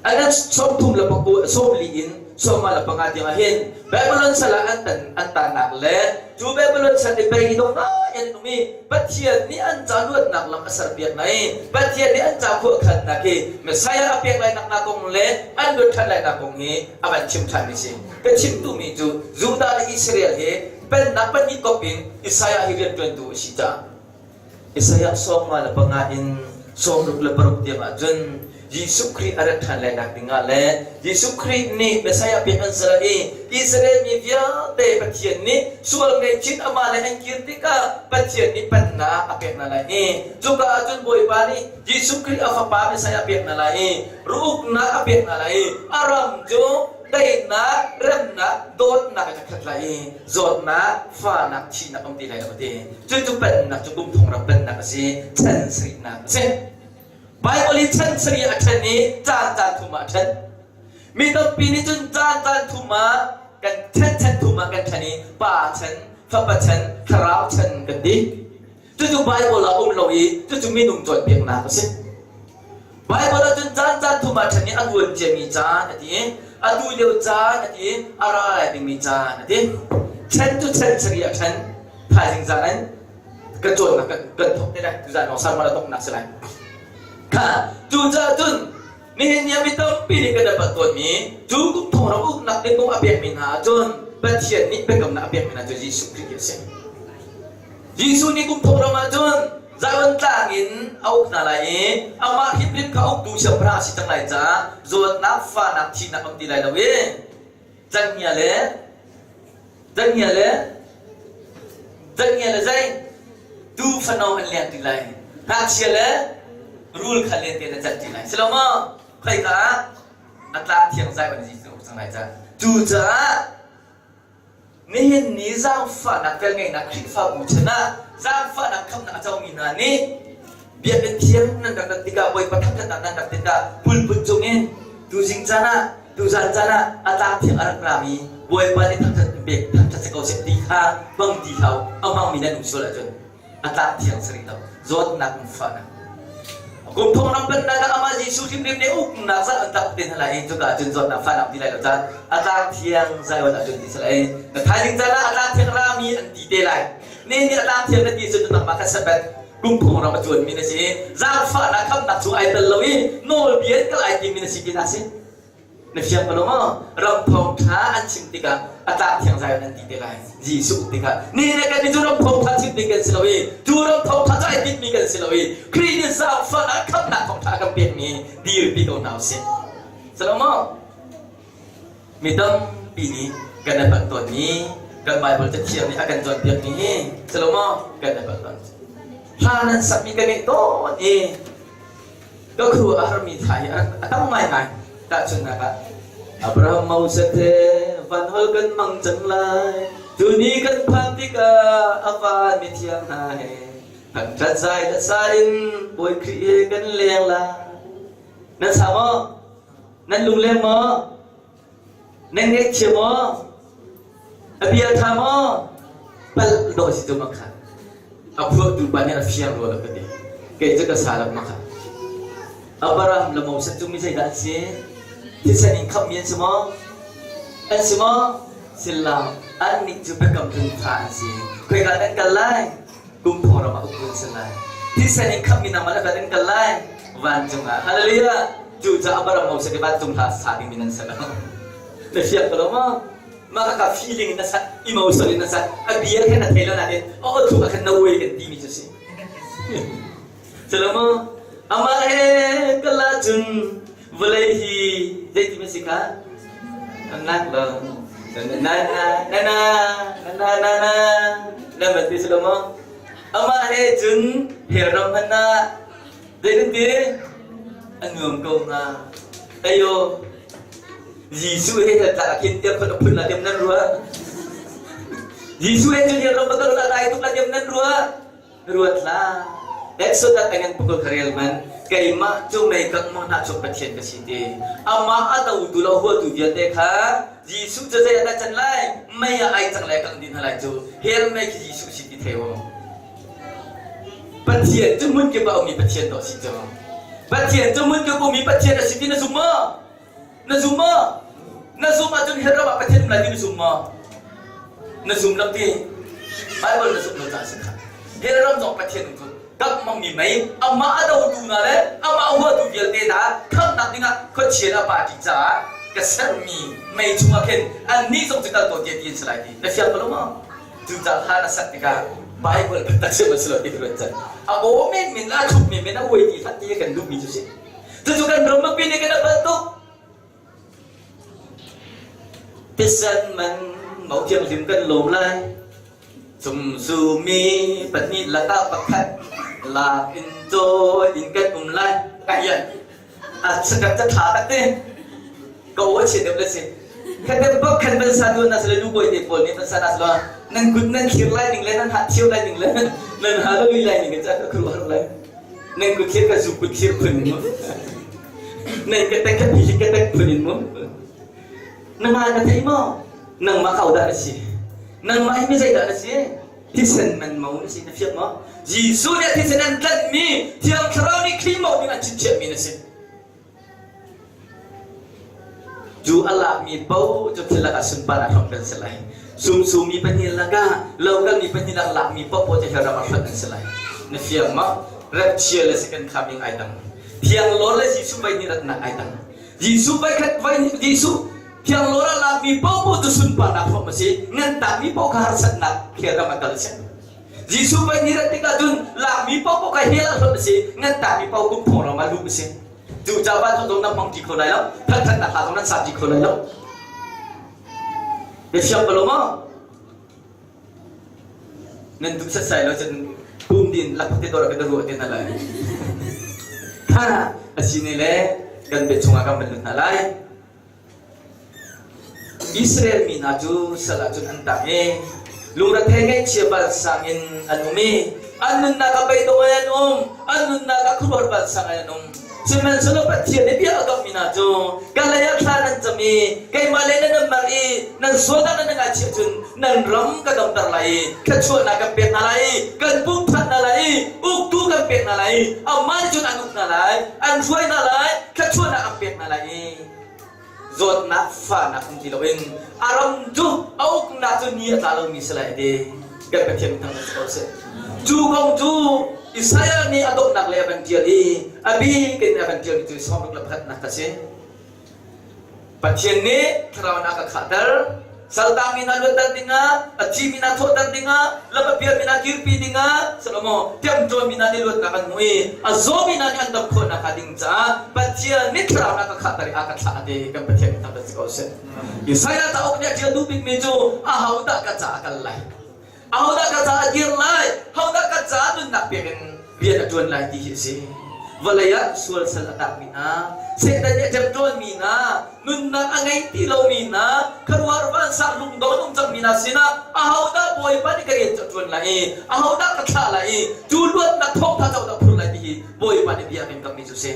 An 30 le pakua 40 in 55 tiang ah hin Babylon sal ah an tan an tannak le cu Babylon sal i pei dong ngai an um i Pathian nih an ca luatnak lam a serpiak hna i Pathian nih an ca khuakhannak hi Messiah a pek lai nak kong le an luat ṭhan lai nak kong hi a van chim ṭhan mi si. Ka chim duhmi cu Judah le Israel hi pennak pahnih kop in Isaiah hi rianṭuantu a si caah Isaiah 55 in 66 tiang ahcun Jesuh Khrih a rat ṭhan lainak dingah le Jesuh Khrih nih Messiah pek an si lai i Israel mi vialte Pathian nih sual ngaihchih amah le an kir tikah Pathian nih pennak a pek hna lai i cuka ahcun Bawipa nih Jesuh Khrih a fapa Messiah a pek hna lai i ruknak a pek hna lai i a ram cu daihnak, remnak, dawtnak in a khat lai i zawtnak, fahnak, thihnak um ti lai lo a ti. Cucu pennak cu kum thong ram pennak a si, chan sarihnak a si. Baibal i chan sarih a ṭhen i caan caan thum ah a ṭhen. Mi tampi nih cun caan caan thum ah kan ṭhen chan thum ah kan ṭhen i Pa chan, Fapa chan, Thlarau chan kan ti. Cucu Baibal ah um lo i cucu minung cawnpiaknak a si. Baibal ah cun caan caan thum ah ṭhen i a luan ciami caan a ti i atu lio caan a ti i a ra lai dingmi caan a ti. Ṭhen cu ṭhen sarih ah ṭhen. Thaizing zan in kan cawnnak kan kan thawk te lai. Tuzan lawng sermon a donghnak si lai. Kha cucaah cun nihin ni ah mi tampi nih kan dapat tawnmi cu kum thong ram uknak ding kong a pekmi hna ahcun Pathian nih biakamnak a pekmi hna cu Jesuh Khrih hi a si. Jesuh nih kum thong ram ahcun Zion tlang in a uk hna lai i amah hrimhrim kha uktu siangpahrang a si cang lai caah zawtnak, fahnak, thihnak um ti lai lo i cangia le cangia le cangia le zei tuu fano an leng ti lai ngakchia le rul kha len te an cat ti lai si lo maw khoika ah a tlang thiang Zion Jesuh uk cang lai caah cucaah Nihin ni zaangfahnak velngeihnak Khrihfabu chan ah zaangfahnak khamnak a comi hna nih biakinn thiang nan rak rat tikah Bawipa thangṭhatnak nan rak tikah pulput cungin tuzing caan ah tuzan caan ah a tlang thiang a rak rami Bawipa nih thangṭhat pek thangṭhat si ko seh ti kha hmang ti hlah u a hmangmi nan um sual ahcun a tlak thiang si rih lo zawtnak in fahnak kum thong ram pennak ah amah Jesuh hrimhrim nih uknak zah an tak te hna lai i cuka cun zawtnak fahnak ti lai lo caan a tlang thiang Zion ah cun ti si lai na thaizing caan ah a tlang thiang rami an ti te lai ne nih a tlang thiang na ti cun nangmah kha Sabbath kum thong ram a cuan mi na si zaangfahnak khamnak chung ai tel lo i nawlbia in kal ai tim mi na si ti na si Na fiang ko lo maw? Ram thawngṭha an chim tikah a tlak thiang zai an ti te lai. Jesuh tikah ni le kan cu ram thawngṭha chim ding kan si lo i cu ram thawngṭha cu ai tinhmi kan si lo i Khrih nih zaangfahnak khamhnak thawngṭha a kan pekmi dirpi ko hna usih. Si lo maw? Mi tampi nih kan i palh tawnmi kan Baibal cathiang nih a kan cawnpiakmi hi si lo maw? Kan i palh tawn. Hla nan sakmi ka ngeih tawn i. Ka khuaruah a harmi thla hi a tam ngaingai. Tahchunhnak ah, Abraham Moses he van hol kan mang cang lai. Tuni kan phan tikah a van mithiang hna he thangṭhat zai le sa in Bawi Khrih he kan leng lai. Nan sa maw? Nan lungleng maw? Nan ngaihchia maw? A bia ṭha maw? Palh dawh si cu makha. A phuahtu pa nih a fiang rua lo ka ti. Kei cu ka sa lo makha. Abraham le Moses cu mi zeidah an si? Thisen in khamhmi an si maw? An si maw? Sila. Annih cu biakam hlun fa an si. Khoika nan kal lai? Kum thong ram ah uktu an si lai. Thisen in khamhmi nangmah le kan kal lai. Vancung ah. Hallelujah! Cucaah Abraham Moses i vancung hla sa dingmi nan si lo. Na fiang ko lo maw? Mah ka feeling in na sak, emotion in na sak, a bia khan na thei lo nain a aw thuk ah khan na uai kan timi cu si. Cu maw? Amah he kal ahcun vawlei hi zeiti ma si kha? Nak lo. Na na na na na na na na na ma ti si lo maw? Amah he cun hell ram hmanh ah zeitin ti? A nuam ko hnga. Ayo, Jesuh he tlak khin tiah phun a phun la tiam nan ruah. Jesuh he cun hell ram va kal la dai tuk la tiam nan ruah. Ruat hlah. Exodus a ngan pukul kha rel hmanh. Keimah cu mei kangh mang hna chung Pathian ka si ti. Amah a dotu le a huatu vialte kha Jesuh cu zei ah dah can lai? Mei ah ai cang lai kangh dih hna lai cu. Hell mei khi Jesuh si ti thei u. Pathian cu hmun kip ah a ummi Pathian dawh si cu. Pathian cu hmun kip ummi Pathian a si ti na zum maw? Na zum maw? Na zum ahcun hell ram ah Pathian um lai ti na zum maw? Na zum lo ti. Bible na zumh lo caah si kha. Hell ram zong Pathian um cu kap mangmi mei amah a dotu hna le amah a huatu vialte hna khamhnak dingah khuachia le a party caah ka sermi mei chungah khin annih zong cu kal ko tiah ti an si lai ti. Na fiang ko lo maw? Cucaah hla na sak tikah Bible biatak si ma si lo ti ka ruat cang. A aw menmen le a thup menmen a uai ti hlah ti kan duhmi cu si. Cucu kan ram mipi nih kan apal tuk. Thisen man mo thianghlim kan lawm lai. Sumsumi pahnih lakah pakhat lak in cawi in kan um lai. Kayan. A sakat ca tha tak te. Ka aw chia deuh le si. Khatem bak khan ban sa tu na sale nu boy te pawl nih ban sa na salo nan kut nan thlir lai ning le nan ha thiu lai ning le nan ha lo lai ning ca ka khru har lai. Nan kut thlir ka zu kut thlir phun in mu. Nan ka tek ka thi ka tek phun in mu. Na ngai na thei maw? Nangmah kau dah na si? Nangmah hi mi zeidah na si? Thisen man mo na si na fiang maw? Jesuh nih thisen an tlanhmi Thiang Thlarau nih Khrih mo ding an chimchiahmi na si. Cu a lakmi paoh cu thil lakah sunparnak hram kan si lai. Sumsumi pahnih lakah lokalmi pahnih lak lakmi paohpaoh cu hell ram ah hlonh an si lai. Na fiang maw? Rapchia le second coming ai dang. Thiang Lord le Jesuh vai nih ratnak ai dang. Jesuh vai khat vai Jesuh Thiang Lord a lakmi paohpaoh cu sunparnak hrawm a si. Ngan takmi paoh kha harsatnak hell ram ah kal a si. Jesuh vai nih rat tikah cun lakmi paohpaoh kha hell ah hlonh a si. Ngan takmi paoh kum thong ram ah luh a si. Cucaah van zong nan hmang ti kho lai lo. Thangthatnak hla zong nan sa ti kho lai lo. Na thiam ko lo maw? Nan duh setsai lo cun pum din lakphak te dawr kan ruah te hna lai. Tha a si ne le kan bia chungah kan van lut hna lai. Israel mi hna cu sal ah cun an tang i lungrethei ngaihchia balsang in an um i an nunnak ah beidong in an um, an nunnak ah khuaruahhar balsang in an um. Sihmanhsehlaw Pathian nih bia a kamhmi hna cu ka lei ah thla nan cam i keimah lei nan nan mer i nan sualnak nan ngaichih ahcun nan ram ka damter lai i thluachuahnak kan pek hna lai i kan pumh ṭhan hna lai i uktu kan pek hna lai i amah nih cun an uk hna lai, an hruai hna lai, thluachuahnak an pek hna lai i zawtnak fahnak um ti loin a ram cu a uknak cu ni a tla lomi si lai ti kan Pathian thang si ko seh. Cu kong cu Isaiah nih a donghnak le a van ṭial i a bik in a van ṭialmi cu sawmruk le pakhatnak a si. Pathian nih thlarau in a ka khahter. Saltangmi hna luatter dingah, a thimi hna thawhter dingah, lam a pialmi hna kirpi dingah, Salomo, temṭawnmi hna nih luatnak an hmu i a zawmi hna nih an dam khawh nakhnga ding caah Pathian nih thlarau in a ka khahter i a ka thlah ti kan Pathian min thangṭhat si ko seh. Isaiah cauk nih a ṭial duh bikmi cu ahodah ka caah a kal lai? Ahodah ka caah a dir lai? Hodah ka caah nunnak pek in rian a ṭuan lai ti hi a si. Vawlei ah sual sal a takmi hna, Satan nih a ṭemṭawnmi hna, nunnak a ngei ti lomi hna, khuaruahhar vansang lungdong an um cangmi hna sinah ahodah Bawipa nih ka rian cu a ṭuan lai i ahodah ka thlah lai i cu luatnak thawngṭha cu ahodah phur lai ti hi Bawipa nih bia a kan kammi cu a si.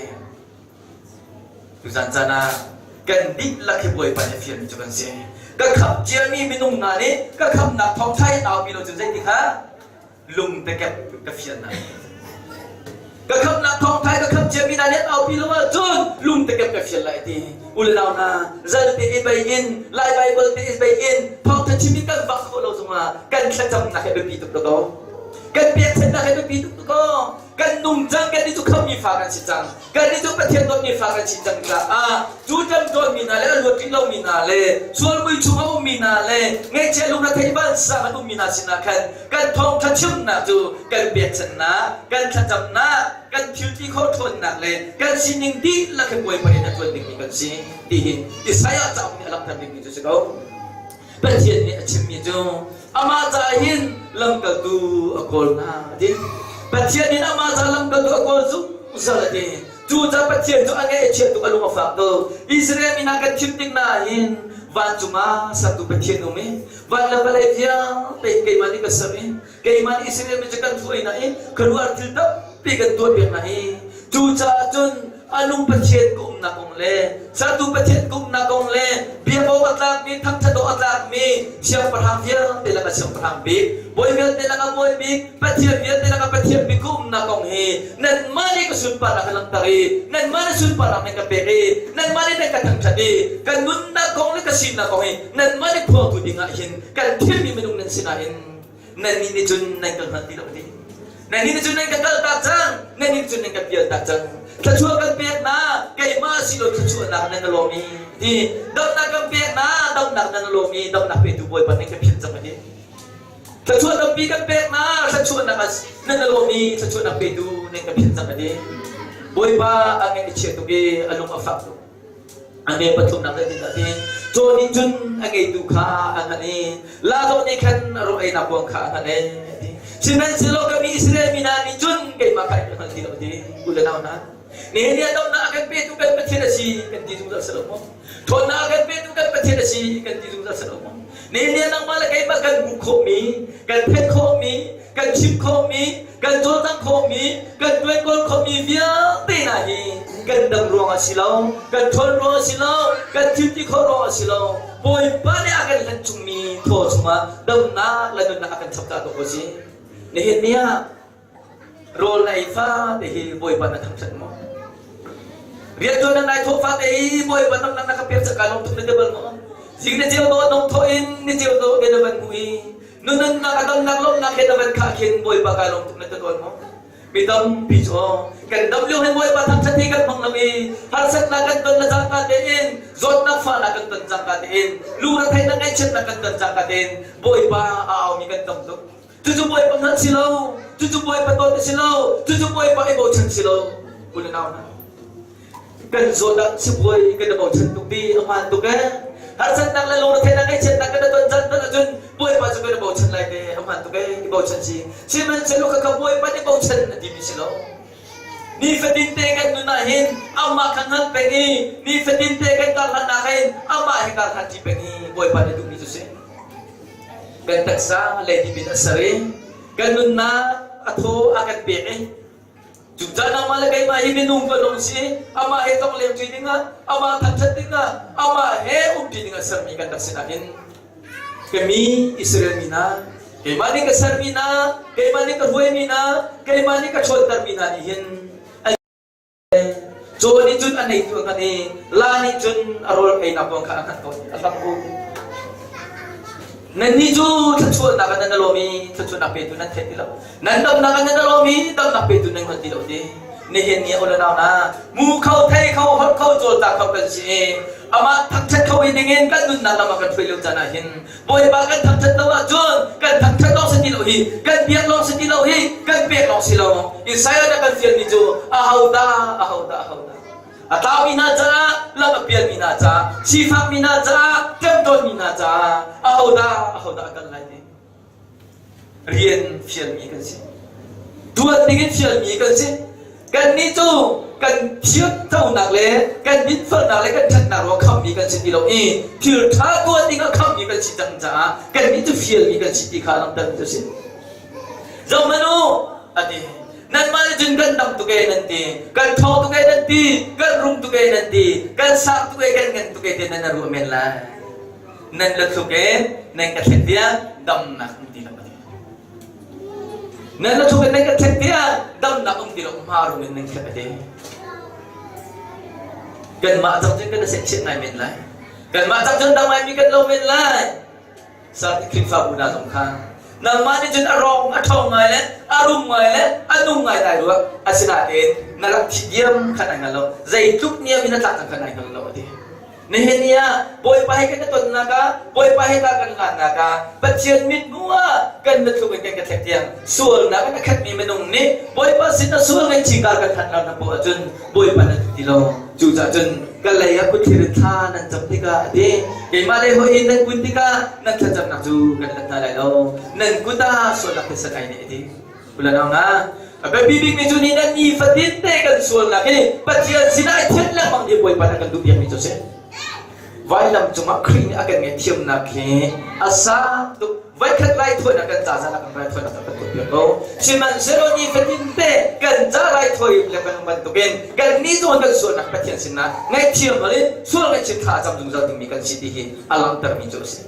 Tuzan caan ah kan dihlak hi Bawipa nih a fialmi cu kan si. Ka khamh ciami minung hna nih ka khamhnak thawngṭha hi naupi lo cun zeiti kha lungtekep ka fian hna. Ka khamhnak thawngṭha ka khamh ciami hna nih an aupi lo ahcun lungtekep ka fial lai ti. U le nau hna, zalte i bei in, Lai Baibal te i bei in, thawngṭha chim in kan vak khawh lo zongah kan thlacamnak hi a biapi tuk ko. Kan pekchanhnak hi a biapi tuk ko. Kan nungcang kan nih cu khamhmi fa kan si cang. Kan nih cu Pathian dawtmi fa kan si cang caah cu ṭamṭawnmi hna le a luat rih lomi hna le sualmui chung a ummi hna le ngaihchia lungretheih vansang an ummi hna sinah khan kan thawngṭha chimnak cu kan pekchanhnak, kan thlacamnak, kan thilti khawh ṭhawnnak le kan sining dihlak hi Bawipa in a ṭuan dingmi kan si ti hi Isaiah cauk nih a langhter dingmi cu si ko. Pathian nih a chimmi cu amah caah hin lamkaltu a kawl hna a ti. Pathian nih amah caah lamkaltu a kawl zungzal a ti. Cucaah Pathian cu a ngaih a chia tuk a lung a fak tuk. Israel mi hna kan thim tik hna ah hin vancung ah sertu Pathian um i van le vawlei vialte keimah nih ka ser i keimah nih Israel mi cu kan hruai hna i khuaruahhar thil tampi kan tuahpiak hna i cucaah cun a nung Pathian ka umnak kong le sertu Pathian ka umnak kong le biak awk a tlakmi thangṭhat awk a tlakmi siangpahrang vialte lakah siangpahrang bik bawi vialte lakah bawi bik Pathian vialte lakah Pathian bik ka umnak kong hi nanmah nih ka sunparnak ka langhter i nanmah nih sunparnak nan ka pek i nanmah nih nan ka thangṭhat i ka nunnak kong le ka sinak kong hi nanmah nih phuangtu dingah hin kan thilmi minung nan sinah hin nannih nih cun nan ka hngal ti lo ti nannih nih cun nan ka kaltak cang nannih nih cun nan ka pialtak cang thluachuah kan pek na keimah si lo thluachuahnak nan ka lawm i ti damnak kan pek na damnak nan lawm i damnak petu bawipa nan ka philh cang ti thluachuah tampi kan pek na thluachuahnak nan lawm i thluachuahnak petu nan ka philh cang ti bawipa a ngeih a chia tuk i a lung a fak tuk A me pathumnak zeitindah ti caw nih cun a ngeitu kha a hngalh i laa nih khan a rawl einak kuang kha a hngalh e ti. Sihmanhsehlaw ka mi Israel mi hna nih cun keimah kha an ka hngal ti lo ti u le nau hna. Nihin ni ah donghnak a kan petu kan Pathian a si kan ti zungzal si lo maw? Ṭhawnnak a kan petu kan Pathian a si kan ti zungzal si lo maw? Nihin ni ah nangmah le keimah kan hmuh khawhmi, kan theih khawhmi, kan chim khawhmi, kan cawlcangh khawhmi, kan ṭuankawl khawhmi vialte hna hi kan dam ruangah si lo, kan ṭhawn ruangah si lo, kan thilti khawh ruangah si lo, Bawipa nih a kan hlanh chungmi thaw chungah damnak le nunnak a kan chap ta ko si. Nihin ni ah rawl na ei fate hi Bawipa na thangṭhat maw? Rianṭuan na nai thawh fate hi Bawipa damnak na ka pek cang ka lawm tuk na ti bal maw? Zing na ceu dawh nong thawh in ni ceu dawh ke na van hmu i nunnak a damnak lawmhnak he na van khah khin Bawipa kai lawm tuk na ti tawn maw? Mi tampi cu kan dam lio hin Bawipa thangṭhat hi kan hmang lo i harsatnak kan ton le cangka tein zawtnak fahnak kan ton cangka tein lungretheihnak ngaihchiatnak kan ton cangka tein Bawipa a aumi kan tam tuk. Cucu Bawipa hngalh si lo, cucu Bawipa dawt a si lo, cucu Bawipa i bochan si lo. U le nau hna, kan zawt ah sibawi kan i bochan tuk ti a hmaan tuk eh. Harsatnak le lungretheihnak ngaihchiatnak kan i ton caan ton ahcun Bawipa cu kan i bochan lai te a hmaan tuk eh, i bochan si. Sihmanhsehlaw khakha Bawipa nih bochan a timi si lo. Nifatin te kan nun ah hin amah kha hngalh peng i nifatin te kan karhlannak hin amah he karhlan ṭi peng i Bawipa nih duhmi cu si. Kan taksa leidip in a ser i kan nunnak a thaw a kan pek i cucaah nangmah le keimah hi minung kan um si amah he tongleng ṭi dingah amah thangṭhat dingah amah he umṭi dingah sermi kan rak si nain ka mi Israel mi hna keimah nih ka sermi hna keimah nih ka hruaimi hna keimah nih ka ṭhawntermi hna nih hin Caw nih cun a neitu a hngalh i la nih cun a rawl einak kong kha a hngalh ko a hlap ko. Nannih cu thluachuahnak ah nan i lawm i thluachuahnak petu nan thei ti lo. Nan damnak ah nan i lawm i damnak petu nan hngal ti lo ti. Nihin ni u le nau hna, mu kho, thei kho, holh kho, cawlcang kho kan si i amah thangṭhat kho i dingin kan nunnak lam ah kan hruai lio caan ah hin Bawipa kan thangṭhat lo ahcun kan thangṭhat lawng si ti lo hi, kan biak lawng si ti lo hi, kan pek lawng si lo. Isaiah nih a kan fialmi cu ahodah, ahodah, ahodah. A tlaumi hna caah, lam a pialmi hna caah, sifakmi hna caah, ṭemṭawnmi hna caah, ahodah, ahodah a kal lai ti. Rian fialmi kan si. Ṭuan dingin fialmi kan si. Kannih cu kan thiamconak le kan dinfelnak le kan ṭhatnak ruang khamhmi kan si ti lo i thil ṭha tuah ding ah khamhmi kan si cang caah kannih cu fialmi kan si ti kha langhter cu a si. Zohhmanh u, a ti. Nanmah nih cun kan dam tuk ee nan ti, kan ṭhawng tuk ee nan ti, kan rum tuk ee nan ti, kan sang tuk ee, kan ngan tuk ee ti nan ruah men lai. Nan la thluk ee, nan ka thlet tiah damnak um ti lo a ti. Nan la thluk in nan ka thlet tiah damnak um ti lo hma rum in nan thlet a ti. Kanmah cang cun kan i sehchiat ngai men lai. Kanmah cang cun dam ngaimi kan lo men lai. Sarti Khrihfabu hna zong kha nangmah nih cun a rawng a ṭhawng ngai le a rum ngai le a nung ngai lai rua asinain na rak thi diam kha nai hngal lo zeitluk niam in na tlak cang kha nai hngal lo a ti nihin ni ah Bawipa he kan i tonnak ah Bawipa he ta kan ngannak ah Pathian mithmuh ah kan mithluk in kan ka thlek tiang sualnak in a khatmi minung nih Bawipa sin a sual ngaihchih kar kan thanh lo na poh ahcun Bawipa na duh ti lo cucaah cun ka lei ah kutthlir in thla nan cam tikah a ti keimah lei hoi in nan kun tikah nan thlacamnak cu kan let hna lai lo nan kut ah sualnak thisen ai nih a ti ulanau na a biapi bikmi cu ni nan nifatin te kan sualnak hi Pathian sinah i thianh lengmang hi Bawipa nih a kan duhpiakmi cu a si vailam cungah Khrih nih a kan ngaihthiamnak hi a sang tuk voikhat raithawinak kan ca zan ah kan raithawinak kan tuah piak ko sihmanhsehlaw nifatin te kan ca raithawi le kan bantukin kan ni zawn kan sualnak Pathian sinah ngaihthiam hal in sual ngaihchiat thla a cam zungzal dingmi kan si ti hi a langhtermi cu a si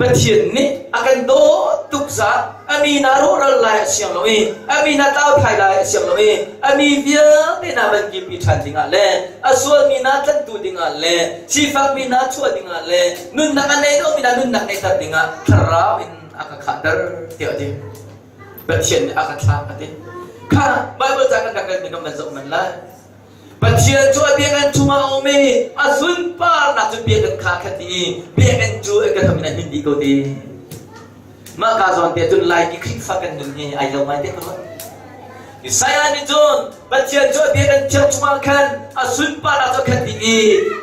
Pathian nih a kan dawt tuk zat a mi na rawhral lai a siang lo i a mi na tlau thai lai a siang lo i a mi vialte na van kirpi ṭhan dingah le a sualmi na tlanhtu dingah le sifakmi na chuah dingah le nunnak a nei lomi na nunnak ngeihter dingah thlarau in a ka khahter tiah a ti. Pathian nih a ka thlah a ti. Kha Bible ca kan rak relmi kan van zoh man lai. Pathian cu a biakinn chungah a um i a sunparnak cu biakinn kha a khat dih i biakinn cu a ka tham in a hnin dih ko ti. Mah ka zawn te cun Laimi Khrihfa kan nun hi ai lo ngai te ko. Isaiah nih cun Pathian cu a biakinn thiang chungah khan a sunparnak cu a khat dih i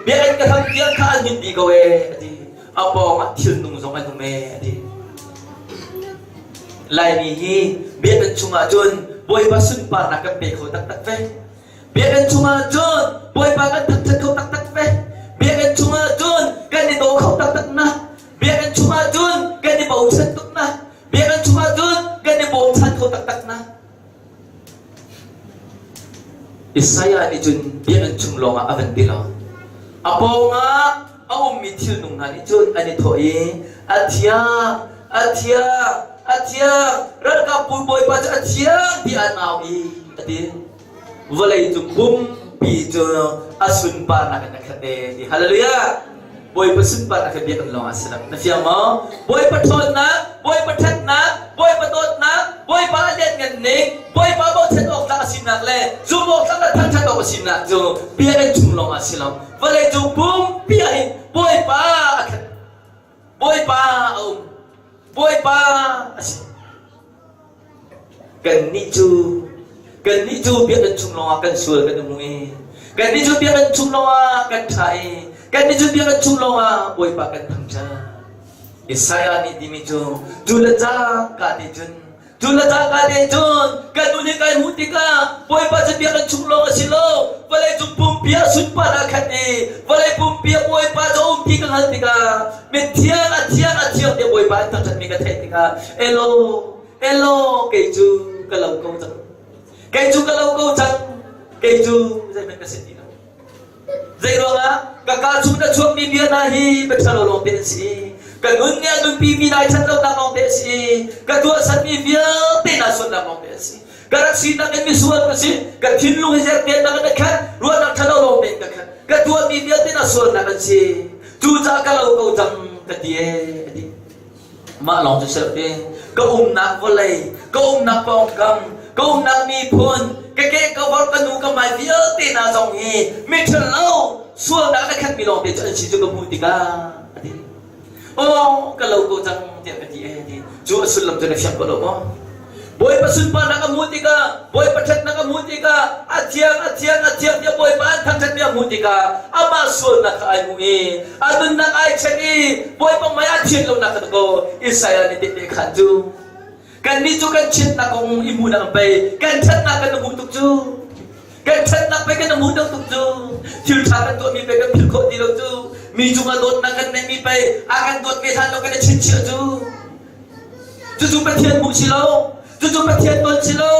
biakinn ka tham tiang kha an hnin dih ko ee a ti. A pawng ah thil nung zong an um ee a ti. Laimi hi biakinn chungah cun Bawipa sunparnak kan pe kho taktak ve. Biakinn chungah cun Bawipa kan thangṭhat kho taktak ve. Biakinn chungah cun kan i daw kho taktak na. Biakinn chungah cun kan i bochan tuk na. Biakinn chungah cun kan i bawmchan kho taktak na. Isaiah nih cun biakinn chung lawngah a van ti lo. A pawngah a ummi thilnung hna nih cun an i thawh i a thiang, a thiang, a thiang, ralkapbu bawipa cu a thiang tiah an au i a ti. Vawlei cung pumpi cu a sunparnak in a khat e ti. Hallelujah! Bawipa sunparnak hi biakinn lawng ah si lo. Na fiang maw? Bawipa ṭhawnnak, Bawipa ṭhatnak, Bawipa dawtnak, Bawipa a lianngan ning, Bawipa bochan awk tlak a sinak le zumh awk tlak le thangṭhat awk a sinak cu biakinn chung lawng ah si lo. Vawlei cung pumpi ah hin Bawipa a khat. Bawipa a um. Bawipa a si. Kannih cu kannih cu biakinn chung lawngah kan sual kan um i kannih cu biakinn chung lawngah kan ṭha i kannih cu biakinn chung lawngah Bawipa kan thangṭhat. Isaiah nih timi cu cu le cangka te cun cu le cangka te cun kan nu nih kai hmuh tikah Bawipa cu biakinn chung lawng a si lo vawlei cung pumpi ah sunparnak a khat i vawlei pumpi ah Bawipa cu a um ti ka hngalh tikah mithiang a thiang a thiang tiah Bawipa an thangṭhatmi ka theih tikah elo elo kei cu ka lo ko cang kei cu ka lo ko cang kei cu zeihmanh ka si ti lo zei ruangah ka kaa chung na chuakmi bia hna hi biaṭhalo lawngte an si ka nun nih a nunpi mi nai ṭhat lonak lawngte a si ka tuahsermi vialte hna sualnak lawngte an si ka rak sinak in misual ka si ka thinlung hi zertiannak in a khat ruahnak ṭhalo lawngte in ka khat ka tuahmi vialte na sualnak an si cucaah ka lo ko cang ka ti ee a ti mah lawng cu si lo ti ka umnak vawlei ka umnak pawngkam ka umnak miphun ka ke ka vor ka nu ka mai vialte hna zong hi miṭhalo sualnak na khatmi lawngte cu an si cu ka hmuh tikah a ti Aw ka lo ko cang tiah ka ti ee ti. Cu a sullam cu na fiang ko lo maw? Bawipa sunparnak a hmuh tikah, Bawipa ṭhatnak a hmuh tikah, a thiang, a thiang, a thiang tiah Bawipa an thangṭhatmi a hmuh tikah amah sualnak kha ai hmuh i a nunnak ai check i Bawipa hmai ah thian lonak kha ko Isaiah nih tehte khan cu. Kannih cu kan chiatnak kong i hmuhnak pei kan ṭhatnak kan hmuh tuk cu. Kan ṭhatnak pei kan hmuh tuk cu. Thil ṭha kan tuahmi pei kan philh khawh ti lo cu. Mi cungah dawtnak kan neihmi pei a kan dawt ve hlan lo kan i chinchiah cu. Cucu Pathian hmuh si lo. Cucu Pathian ton si lo.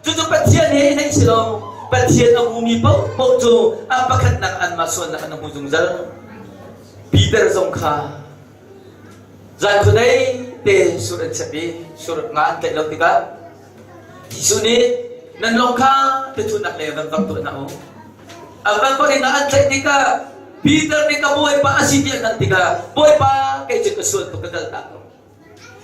Cucu Pathian he i theih si lo. Pathian a hmumi paohpaoh cu a pakhatnak anmah sualnak an hmu zungzal. Peter zong kha Zan khuadei te sur an chep i sur nga an tlaih lo tikah Jesuh nih nan lawng kha biathunak le van vak tuah hna u. An van vak in an tlaih tikah Peter nih ka Bawipa a si tiah an tikah Bawipa kei cu ka sual tuk ka kal tak ko.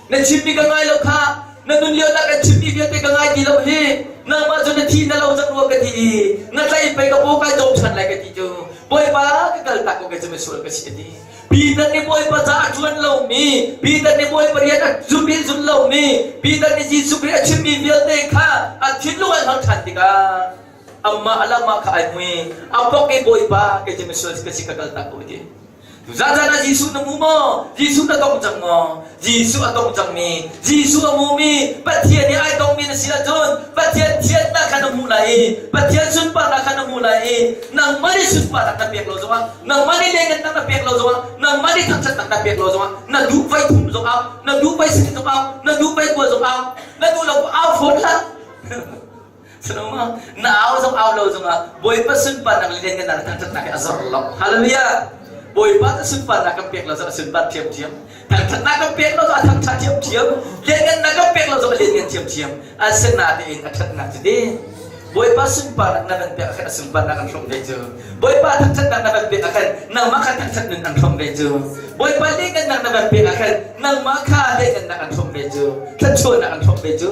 Na chimmi ka ngai lo kha na nun lio na kan chimmi vialte ka ngai ti lo hi nangmah cu na thi na lo cang rua ka ti i na tlaih pei ka paw kai cawm ṭhan lai ka ti cu Bawipa ka kal tak ko kei cu misual ka si a ti. Peter nih Bawipa ca a ṭuan lomi, Peter nih Bawipa rian a zum i zul lomi, Peter nih Jesuh Khrih a chimmi vialte kha a thinlung an hmang ṭhan tikah amah lamah kha ai hmui. A bok i Bawipa kei cu misual ka si ka kal tak ko ti. Tuzaan ah Jesuh na hmu maw? Jesuh na tong cang maw? Jesuh a tong cangmi, Jesuh a hmumi, Pathian i ai tongmi na si ahcun Pathian thiannak kha na hmuh lai i Pathian sunparnak kha na hmuh lai i nangmah nih sunparnak na pek lo zongah nangmah nih lengennak na pek lo zongah nangmah nih thangṭhatnak na pek lo zongah na duh vai thum zongah na duh vai sing zongah na duh vai kua zongah na duh lo au fawn hlah. Na au zong au lo zongah Bawipa sunparnak le lianngannak le thangṭhatnak hi a zor lo. Hallelujah! Bawipa cu sunparnak kan pek lo zong a sunpar ṭhiamṭhiam. Thangṭhatnak kan pek lo zong a thangṭhat ṭhiamṭhiam. Lianngannak kan pek lo zong a lianngan ṭhiamṭhiam. Asinain a ṭhatnak cu ti Bawipa sunparnak na van pek ah khan a sunparnak an hrawmh ve cu. Bawipa thangṭhatnak na van pek ah khan nangmah kha thangṭhat nun an hrawmh ve cu. Bawipa lianngannak na van pek ah khan nangmah kha lianngannak an hrawmh ve cu. Thluachuahnak an hrawmh ve cu.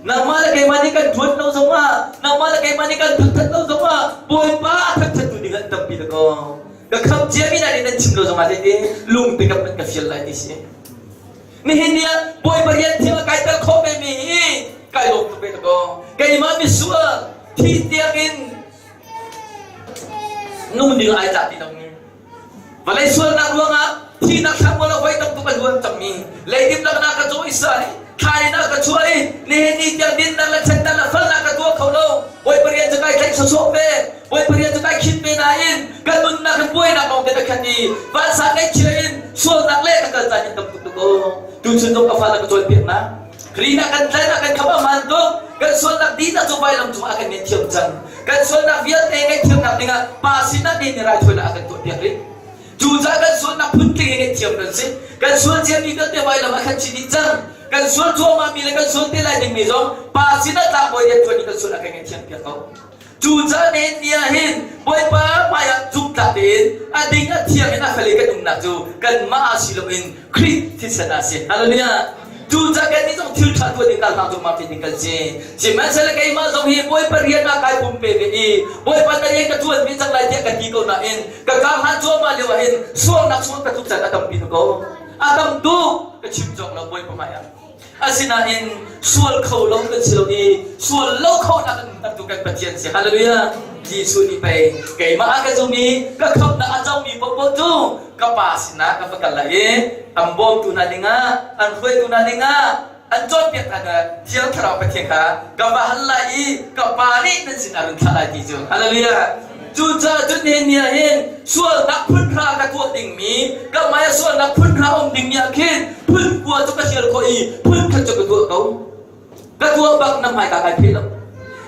Nangmah le keimah nih kan ṭuan lo zongah, nangmah le keimah nih kan thangṭhat lo zongah, Bawipa a thangṭhattu ding an tampi dakaw. Ka khamh ciami hna nih nan chim lo zongah zeiti lungte ka hmanh ka fial lai ti si. Nihin ni ah Bawipa rian thiang a kai tel khawh ve mi hi kai lawm tuk ve dakaw. Keimah misual thi tiangin nung ding ai tlak ti lo mi. Vawlei sualnak ruangah thihnak thlanmual ah voi tam tuk a luan cangmi leidip laknak ka caw i sa i thlai na ka chuah i nihin ni tiang dinnak le ṭhennak le falnak ka tuah kho lo. Bawipa rian cu kai tlaih sawsawh ve. Bawipa rian cu kai khinh ve nain ka nunnak in buainak lawng te ka khat i vansan ngaihchia in sualnak le ka kal caan in tam tuk tuk aw. Tuchun zong ka fale ka cawnpiaknak Khrih na kan tlai na kan kham a hmaan tuk. Kan sualnak dihlak cu vailam cungah a kan ngaihthiam cang. Kan sualnak vialte ngaihthiamnak dingah Pa sinah ni nih raithawinak a kan tuahpiak rih. Cucaah kan sualnak phuntling in ngaihthiam kan si. Kan sual ciami vialte vailam a khan chih dih cang. Kan sual cuahmahmi le kan sual te lai dingmi zong Pa sinah tlangbawi rianṭuan in kan sual a kan ngaihthiam piak ko. Cucaah nihin ni ah hin Bawipa hmaiah zumhtlak tein a ding a thiang in a fel i kan umnak cu kanmah ah si loin Khrih thisen ah a si. Hallelujah! Cucaah kannih zong thil ṭha tuah ding kal hna zong ti ding kan si. Sihmanhsehlaw keimah zong hi Bawipa rian ah kai pumpe ve i Bawipa na rian ka ṭuan ve cang lai tiah ka ti ko nain ka kar hlan cuahmah lio ah hin sualnak chungah ka tluk caan a tampi tuk ko. A tam tuk ka chim cawk lo Bawipa hmaiah. Asinain sual kho lo kan si lo i sual lo kho nak kan umtertu kan Pathian si. Hallelujah! Jesuh nih pei keimah a ka zum i ka khamhnak a comi paohpaoh cu ka Pa sinah ka va kal lai i an bawmtu hna dingah an hruaitu hna dingah an cawnpiak hna dingah Thiang Thlarau Pathian kha ka va hal lai i ka Pa nih nan sinah run thlah lai ti cu. Hallelujah! Cucaah cun nihin ni ah hin sualnak phun hra ka tuah dingmi, ka hmai ah sualnak phun hra um dingmi ah khin phun kua cu ka hrial khawh i phun khat cu ka tuah ko. Ka tuah bak na hmai ka kai pheh lo.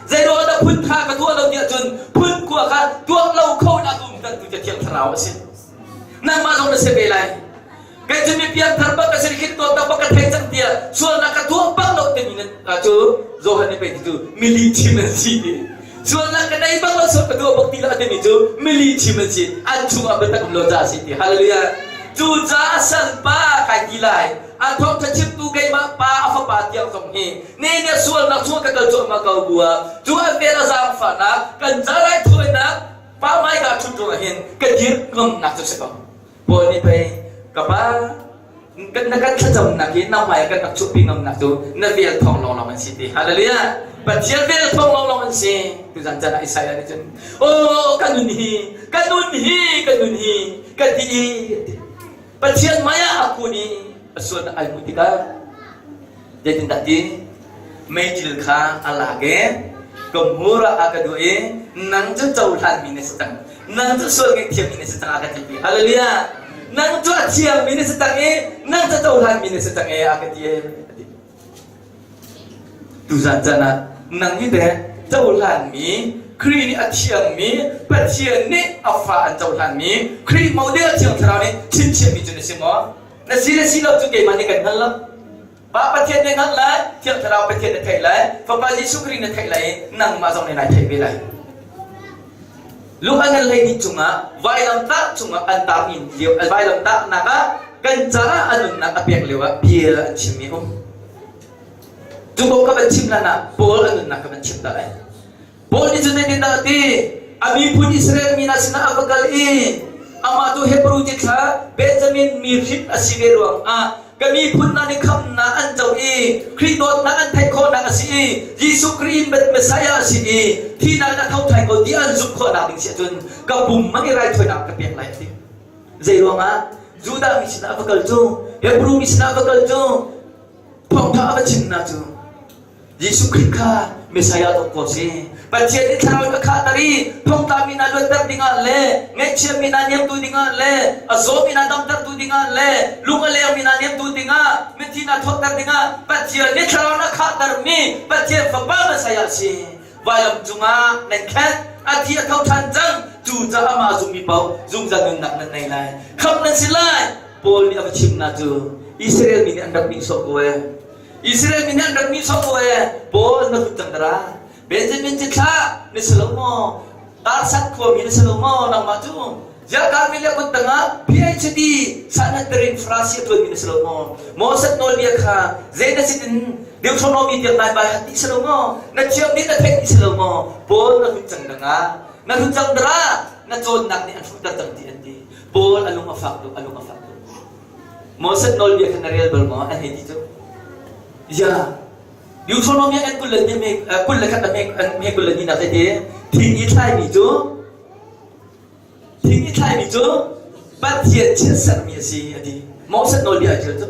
Zeiruang dah phun kha ka tuah lo tiah cun phun kua kha tuah lo kho nak um kan tu Thiang Thlarau a si. Nangmah zong na si ve lai. Kei cu mi piangthar bak ka si khin tuah tak bak ka thei cang tiah sualnak ka tuah bak lo timi nan cu Johan nih pei ti cu mili chim an si ti. Sualnak ka nei bak lo sual ka tuah bak ti lo a timi cu mili chim an si. An chungah biatak um lo ca a si ti. Hallelujah. Cu caah salpa kai ti lai. A thawngṭha chimtu keimah pa a fapa tiang zong hi ne ne sualnak chung ka kal cuahmah ko bu ah cu an vel a zaangfahnak kan ca lai thawinak pa hmaika ṭhut ruangah hin ka dir ngamnak cu si ko. Paul nih pei ka pa na kan thlacamnak hi nangmah kan rak chuahpi ngamnak cu na vel thawng lawnglawng an si ti. Hallelujah! Pathian vel thawng lawnglawng an si. Tuzan caan ah Isaiah nih cun, Oh, ka nun hi, ka nun hi, ka nun hi, ka ti i, Pathian hmai ah a kun i a sualnak ai hmuh tikah. Zeitindah ti? Meicil kha a lak i ka hmur ah a ka duah i nang cu cohlanmi na si cang. Nang cu sual ngaihthiammi na si cang a ka ti. Hallelujah! Nang cu a thiangmi na si cang i nang cu cohlanmi na si cang e a ka ti e. Tuzan caan ah nang hi teh cohlanmi Khrih nih a thiangmi Pathian nih a fa an cohlanmi Khrih model Thiang Thlarau nih chimchiahmi cu na si maw? Na si le si lo cu keimah nih kan hngal lo. Pa Pathian nih hngalh lai, Thiang Thlarau Pathian na theih lai, Fapa Jesuh Khrih na theih lai i nangmah zong nih nai theih ve lai. Lung a ngan hleihnih cungah vailamtah cungah an tar in lio vailamtahnak ah kan caah a nunnak a pek lio ah bia an chimmi um. Cu kong ka van chim hlan ah Paul a nunnak ka van chim ta lai. Paul nih cun zeitindah a ti? A miphun Israel mi hna sinah a va kal i amah cu Hebru cithlah Benjamin mi hrin a si ve ruangah ka miphun hna nih khamhnak an co i Khrih dawtnak an theih khawhnak a si i Jesuh Khrih Messiah a si i thihnak in a tho ṭhan ko ti an zumh khawhnak ding si ahcun ka pum man i raithawinak ka pek lai a ti. Zei ruangah? Judah mi sinah a va kal cu, Hebru mi sinah a va kal cu, thawngṭha a va chimnak cu Jesuh Khrih kha Messiah dawk ko si. Pathian nih thlarau in a khahter i thongtlami hna luatter dingah le ngaihchiami hna niamtu dingah le a zawmi hna damtertu dingah le lung a lengmi hna niamtu dingah mithi hna thawhter dingah Pathian nih thlarau in a khahtermi Pathian Fapa Messiah a si. Vailam cungah nan khenh, a thi a tho ṭhan cang. Cucaah amah zummi paoh zungzal nunnak nan nei lai. Khamh nan si lai. Paul nih a va chimnak cu Israel mi nih an rak nihsawh ko ee. Israel mi nih an rak nihsawh ko ee. Paul na hlut cang dara. Benjamin cithlah na si lo maw? Tarsan khuami na si lo maw nangmah cu? Ziah Karmel kut tangah PhD Sanhedrin Farasi a tuanmi na si lo maw? Moses nawlbia kha zei na sin Deuteronomy tiang nai bai hat ti si lo maw? Na thiam dih na theih ti si lo maw? Paul na hlut cang dangah na hlut cang dara na cawnnak nih an hruhter cang ti an ti. Paul a lung a fak tuk, a lung a fak tuk. Moses nawlbia kha na rel bal maw? An hei ti cu. Ya, Deuteronomy an 21 me 22 nak te thing i thlaimi cu thing i thlaimi cu Pathian chiatsermi a si a ti. Moses nawlbia a ṭial cu.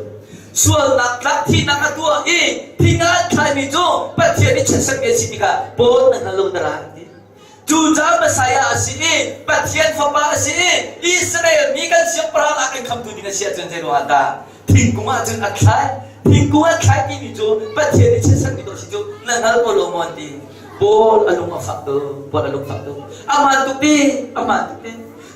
Sualnak tlak thihnak a tuah i thing ah an thlaimi cu Pathian i chiatsermi a si tikah Paul na hngal lo dara an ti. Cucaah Messiah a si i Pathian Fapa a si i Israel mi kan siangpahrang ah kan khamtu ding a si ahcun zei ruangah dah thingkung ah cun a thlai? Thingkung ah thlai timi cu Pathian nih chiatsermi dawh si cu na hngal ko lo maw an ti. Paul a lung a fak tuk. Paul a lung fak tuk. Aman tuk ti, aman tuk ti.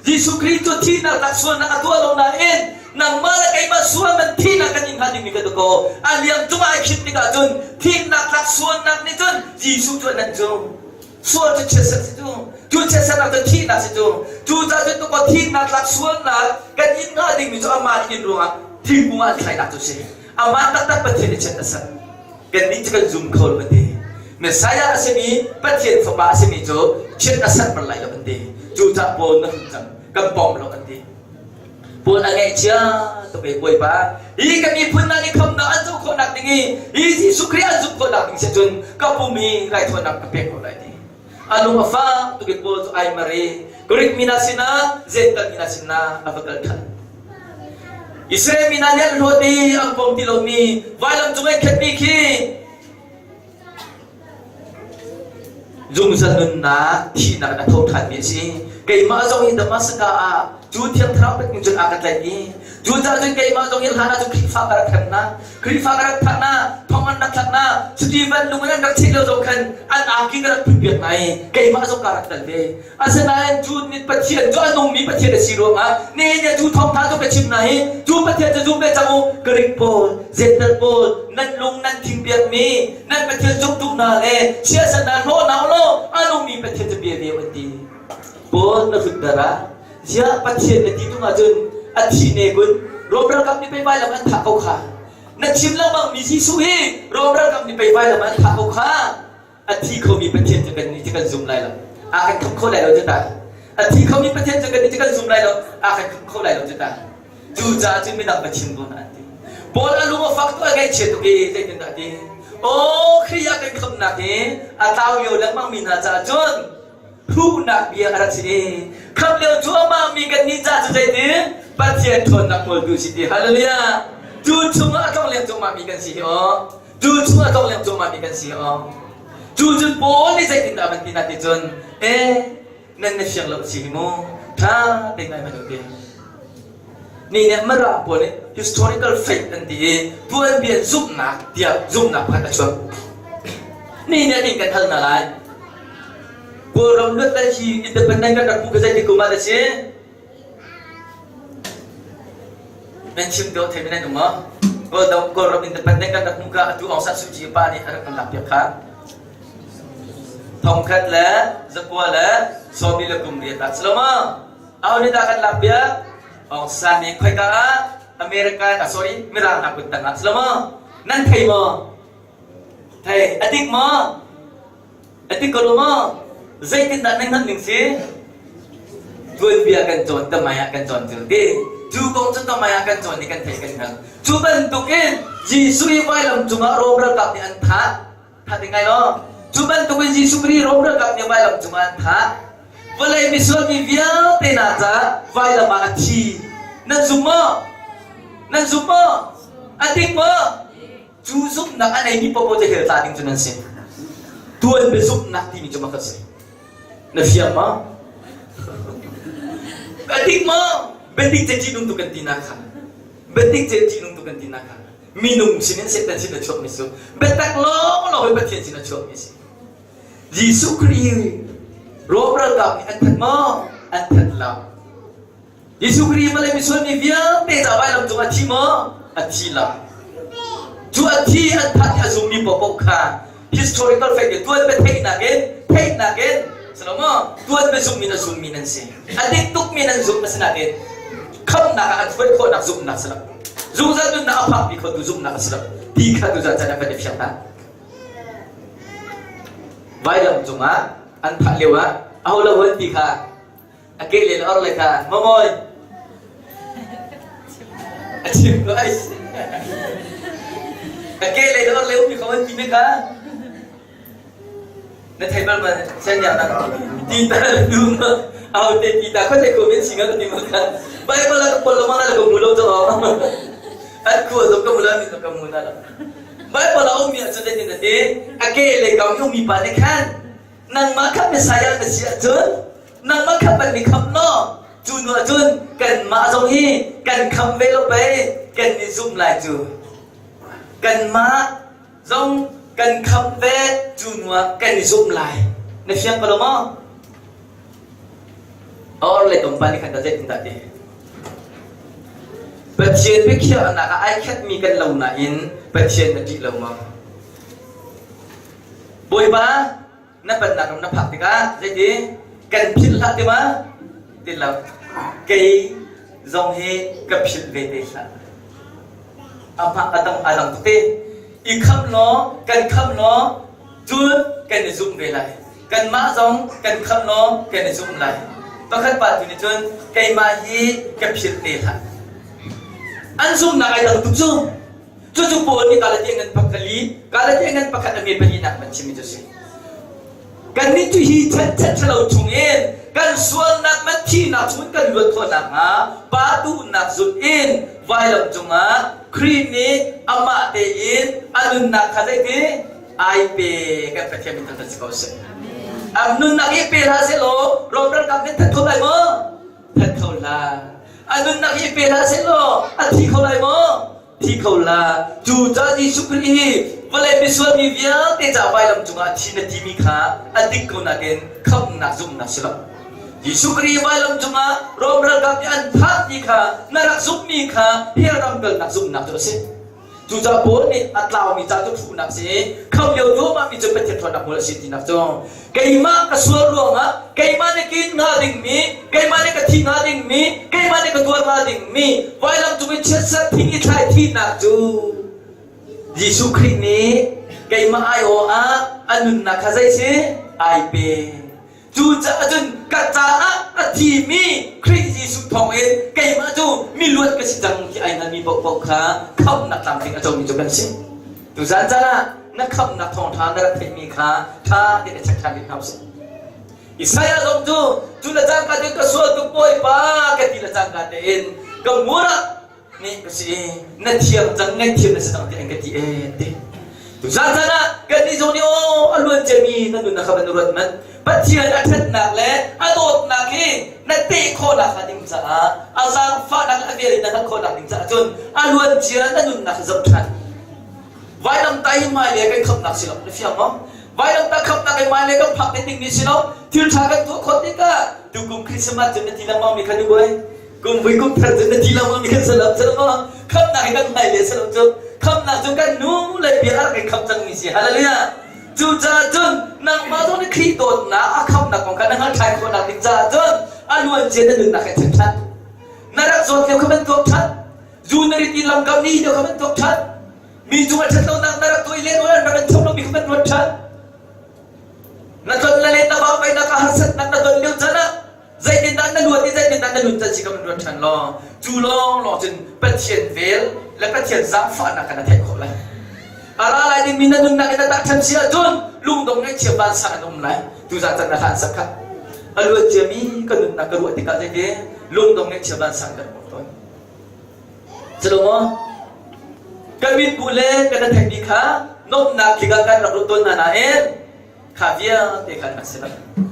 Jesuh Khrih cu thihnak tak sualnak a tuah lo nain nangmah le keimah sual man thihnak kan in hnga dingmi ka ko. A liang cungah ai khinh tikah cun thihnak tlak sualnak nih cun Jesuh cu a nan cu. Sual cu chiatserh si cu. Cu chiatserhnak cu thihnak si cu. Cucaah cun tukaw thihnak tlak sualnak kan in hnga dingmi cu amah nih in ruangah thingkung ah an thlainak cu si. Amah taktak Pathian nih chiat a serh. Kannih cu kan zum kho lo an ti. Messiah a simi Pathian fapa a simi cu chiat a serh bal lai lo an ti. Cucaah Paul na hun cang kan pom lo an ti. Paul a ngaihchia tuk i Bawipa hi ka miphun hna nih khamnak an co khawhnak ding i hi Jesuh Khrih an zumh khawhnak ding si cun ka pum hi raithawinak ka pek ko lai ti. A lung a fak tuk i Paul cu ai mar i Greek mi hna sinah Jentail mi hna sinah a va kal ṭhan. Israel mi hna nih an hlawt i an pom ti lomi vailam cung i khenhmi khi Zungzal nunnak thihnak in a tho ṭhanmi a si. Keimah zong hi Damascus ah cu Thiang Thlarau pek ning cun a ka tlaih i cucaah cun keimah zong hi hlan ah cun Khrihfa ka rak hrem hna. Khrihfa ka rak thah hna, thong an rak thlak hna, Stephen lung in an rak cheh lio zong khan an angki ka rak phutpiak hna i keimah zong kaa rak tel ve. Asinain cu nih Pathian cu a nungmi Pathian a si ruangah nihin ni cu thawngtha cu ka chim hna hi cu Pathian cu zum ve cang u Greek pawl Jentail pawl nan lung nan thing biakmi nan Pathian zumh duh hna le siasal hna hlaw hna u law a nungmi Pathian cu bia ve an ti Paul na hrut dara ziah Pathian na ti tung ahcun a thi ne kun Rom ralkap nih pei vailam an thah ko kha na chim lengmang mi Jesuh hi Rom ralkap nih pei vailam an thah ko kha A thi khomi Pathian cu kannih cu kan zum lai lo. A kan khamh kho lai lo cu ta. A thi khomi Pathian cu kannih cu kan zum lai lo. A kan khamh kho lai lo cu ta. Cucaah cun midang va chim ko hna an ti. Paul a lung a fak tuk a ngaihchia tuk i zeitindah a ti? Aw Khrih ah kan khamhnak hi a tlau lio lengmang mi hna caah cun hruhnak bia a rak si i khamh lio cuahmah mi kannih ca cu zeitin Pathian ṭhawnnak hmualtu si ti. Hallelujah! Cu chungah a tlongleng cuahmah mi kan si hi aw. Cu chung ah tlongleng cuahmah mi kan si awk. Cu cun Paul nih zeitindah a van ti hna ti cun, e nan na fiang lo si hi mu, ṭha te ngai hmanh u ti. Ni nih Mirang pawl nih historical faith an ti i tuanbia zumhnak tiah zumhnak pakhat a chuak. Ni nih a kan hal hna lai. Kawlram luat le hi independent kan rak hmuh ka zeitik kum ah dah si? Nan chim dawh thei nan um maw? Kawlram Kawlram independent kan rak hmuh ka atu Aung San Suu Kyi pa nih a rak kan lak piak kha. Thongkhat le zakua le sawmi le kum riat ah si lo maw? Aho nih dah kan lak piak? Aung San nih khoika ah America ah sorry Mirang hna kut tang ah si lo maw? Nan thei maw? Thei a dik maw? A dik ko lo maw? Zeitindah nan hngalh ning si? Tuanbia kan cawn tamai ah kan cawn cu ti. Cu kong cu tamai ah kan cawn i kan thei kan hngal. Cu bantukin Jesuh i vailam cungah Rom ralkap nih an thah. Thah ding ngai lo. Cu bantukin Jesuh Khrih Rom ralkap nih vailam cungah an thah. Vawlei misual mi vialte hna caah vailam ah a thi. Nan zum maw? Nan zum maw? A dik maw? Cu zumhnak a neimi paohpaoh cu hell tla ding cu nan si. Tuan biazumhnak timi cu makhat si. Na fiang maw? A dik maw? Biadik ce ṭihnung tuk kan tinak kha. Biadik ce ṭihnung tuk kan tinak kha. Minung sinin Satan sin a chuakmi cu biatak lawnglawng hi Pathian sin a chuakmi si. Jesuh Khrih Rom ralkap nih an that maw? An that lo. Jesuh Khrih vawlei misual mi vialte ca vailam cung a thi maw? A thi lo. Cu a thi an that i a zummi paohpaoh kha historical fact in tuan bia theihnak in theihnak in silo maw tuan bia zummi na zummi nan si. A dik tukmi nan zumh a si nakin khamnak ah an hruai khawhnak zumhnak si lo. Zungzal nunnak a phakpi khotu zumhnak a si lo. Ti kha tuzan caan ah kan i fiang hna. Vailam cungah an thah lio ah aho lo hun ti kha a ke len or le kha mamawi a chim ko ai a ke len or le umi kho an ti me kha na thei bal ma sen ya na ti ta lu ma au te ti ta kho te ko men singa ti ma kha bible la ko lo ma la ko mu lo to at ko zo ko mu la ni ko mu na la bible a um mi a chu te tin te a ke le kam umi pa ne khan Nangmah kha Messiah na si ahcun nangmah kha kan i khamh law cu hnu ahcun kanmah zong hi kan khamh ve lo pei kan i zumh lai cu. Kanmah zong kan khamh ve cu hnu ah kan i zumh lai. Na fiang ko lo maw? Or le tlawmpal nih khan dah zeitindah ti? Pathian biakhiahnak ah ai khatmi kan lo nain Pathian na ṭih lo maw? Bawipa, na pennak ram na phak tikah zeiti kan philh hlah ti ma? Ti lo. Kei zong hi ka philh ve te hlah. Amah a dang a dang tuk te. I khamh law, kan khamh law, cun kan i zumh ve lai. Kanmah zong kan khamh law, kan i zumh lai. Pakhat pa tu nih cun keimah hi ka philh te hlah. An zumhnak ai dang tuk cu. Cucu Paul nih Galatia ngan pakhat Galatia ngan pakhat a me palinak man chimmi cu a si. Kannih cu hi chan chan ṭhalo chungin kan sualnak man thihnak chungin kan luat khawh nakhnga Pa duhnak zulh in vailam cungah Khrih nih amah tein a nunnak kha zeiti ai pe kan Pathian min thangṭhat si ko seh. A nunnak hi pe hlah sehlaw Rom ralkap nih that kho lai maw? That kho hlah. A nunnak hi pe hlah sehlaw a thi kho lai maw? Thi kho la. Cu ca Jesuh Khrih hi vawlei misual mi vialte ca vailam cungah thi na timi kha a dik ko nakin khamhnak zumhnak si lo. Jesuh Khrih vailam cungah Rom ralkap nih an thah ti kha na rak zumhmi kha hell ram kalnak zumhnak cu a si. Cucaah Paul nih a tlaumi ca cu thuhnak si i khamh lio duahmah mi cu Pathian ṭhawnnak hmual a si tinak cu keimah ka sual ruangah keimah nih kin hnga dingmi keimah nih ka thi hnga dingmi keimah nih ka tuar hnga dingmi vailam cung i chiatserh thing i thlai thihnak cu Jesuh Khrih nih keimah aiawh ah a nunnak kha zei si ai pe. Cucaah cun ka caah a thimi Khrih Jesuh thawngin keimah cu miluat ka si cang ti ai hngalmi paohpaoh kha khamhnak tlamtling a comi cu kan si. Tuzan caan ah na khamhnak thawngṭha na rak theihmi kha ṭha tein i check ṭhan rih hna usih. Isaiah zong cu cu le cangka tein ka sual tuk Bawipa ka ti le cangka tein ka ngur ah nih ka si na thiam cang ngaihthiam na si cang ti an ka ti ee ti. Tuzan caan ah kannih zong nih aw a luan ciami na nunnak kha van ruat hmanh. Pathian a ṭhatnak le a dawtnak hi na teh khawhnak hnga ding caah a zaangfahnak le a vel in na hngalh khawhnak ding caah cun a luan cia na nunnak hi zoh ṭhan. Vailamtah hi hmailei kan khamnak si lo, na fiang maw? Vailamtah khamnak in hmailei kan phak te dingmi si lo. Thil ṭha kan tuah khawh tikah tukum Christmas cun na ti lengmang mi kha nu buai. Kum vui kum thar cun na ti lengmang mi khan salam salam maw? Khamnak hi kan hmailei salam cu khamnak cu kan nu le bia a rak kan khamh cangmi si. Hallelujah. Cucaah cun nangmah zong nih Khrih dawtnak a khamnak kong kha na hngalh ṭhan khawhnak ding caah cun a luancia na nunnak he ṭhen ṭhan. Na rak zawt lio kha bantuk ṭhan. Zu na rit i lamkam ni lio kha bantuk ṭhan. Mi cung a ṭhat lonak na rak tuah i len rak in chom lomi kha ban ruat ṭhan. Na ton le le na vangvaihnak ah harsatnak na ton lio caan ah zeitindah na luat i zeitindah na nun can si ka van ruat ṭhan law cu lawng lawng cun Pathian vel le Pathian zaangfahnak kha na theih khawh lai. A ra lai dingmi na nunnak in na tah ṭhan si ahcun lungdong ngaihchia vansang in um lai. Tuzaan can na hlan sak kha. A luat ciami ka nunnak ka ruah tikah zeiti lungdong ngaihchia vansang kan um tawn. Culo maw? Kan mit bu le kan na theihmi kha nomnak tlik ah kan rak ruah tawn hna nain kha vialte khan an si lo.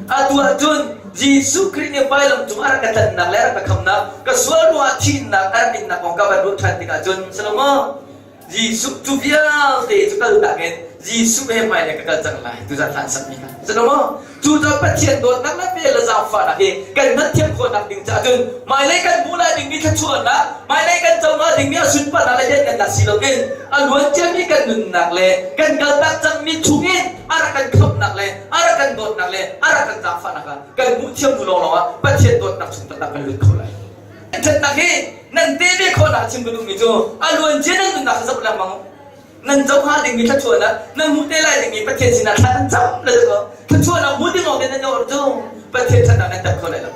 Atu ahcun Jesuh Khrih nih vailam cung a rak ka tlanhnak le a rak ka khamnak, ka sual ruangah thihnak a rak innak kong ka van ruah ṭhan tikah cun si lo maw? Jesuh cu vialte cu kaltak in Jesuh he hmailei ka kal cang lai tuzan hlan sakmi kha. Cu maw? Cu cu Pathian dawtnak le vel le zaangfahnak hi kan hngalhthiam khawhnak ding caah cun hmailei kan hmuh lai dingmi thluachuahnak, hmailei kan co hnga dingmi a sunparnak le lianngannak si loin a luan ciami kan nunnak le kan kaltak cangmi chungin a rak kan khamhnak le a rak kan dawtnak le a rak kan zaangfahnak kha kan hmuh thiam hnu lawnglawng ah Pathian dawtnak chung taktak kan lut kho lai. Ṭhatnak hi nan te ve khawhnak chim ka duhmi cu a luan cia nan nunnak kha zoh lengmang u. Nan zoh hnga dingmi thluachuahnak nan hmuh te lai dingmi Pathian sinah thla nan cam le cu thluachuahnak hmu ding lawng te nan or cu Pathian ṭhatnak nan tep kho lai lo.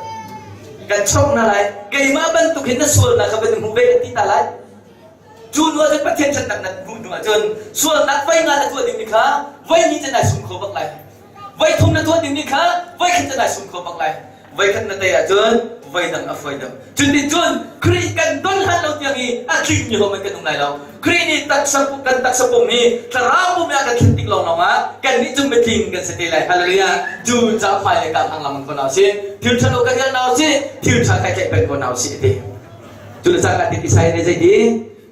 Kan chok hna lai. Keimah bantuk hin na sualnak kha van hmu ve kan ti ta lai. Cu hnu ahcun Pathian ṭhatnak nan hmuh hnu ahcun sualnak voi nga na tuah dingmi kha voi hnih cun nai sum kho bak lai. Voi thum na tuah dingmi kha voi khat cun nai sum kho bak lai. Voi khat na tei ahcun voi dang a fawi deuh. Cutin cun Khrih kan don hlan lo tiang i a tlingmi ho man kan um lai lo. Khrih nih taksa kan taksa pum hi thlarau pum ah kan thlen tik lawnglawng ah kannih cu mitling kan si te lai. Hallelujah. Cu ca hmai le ka hang lam ko na si. Thil ṭha lo kan rial na si. Thil ṭha kai tlaih peng ko na si ti. Cu le cangka ti Isaiah nih zeiti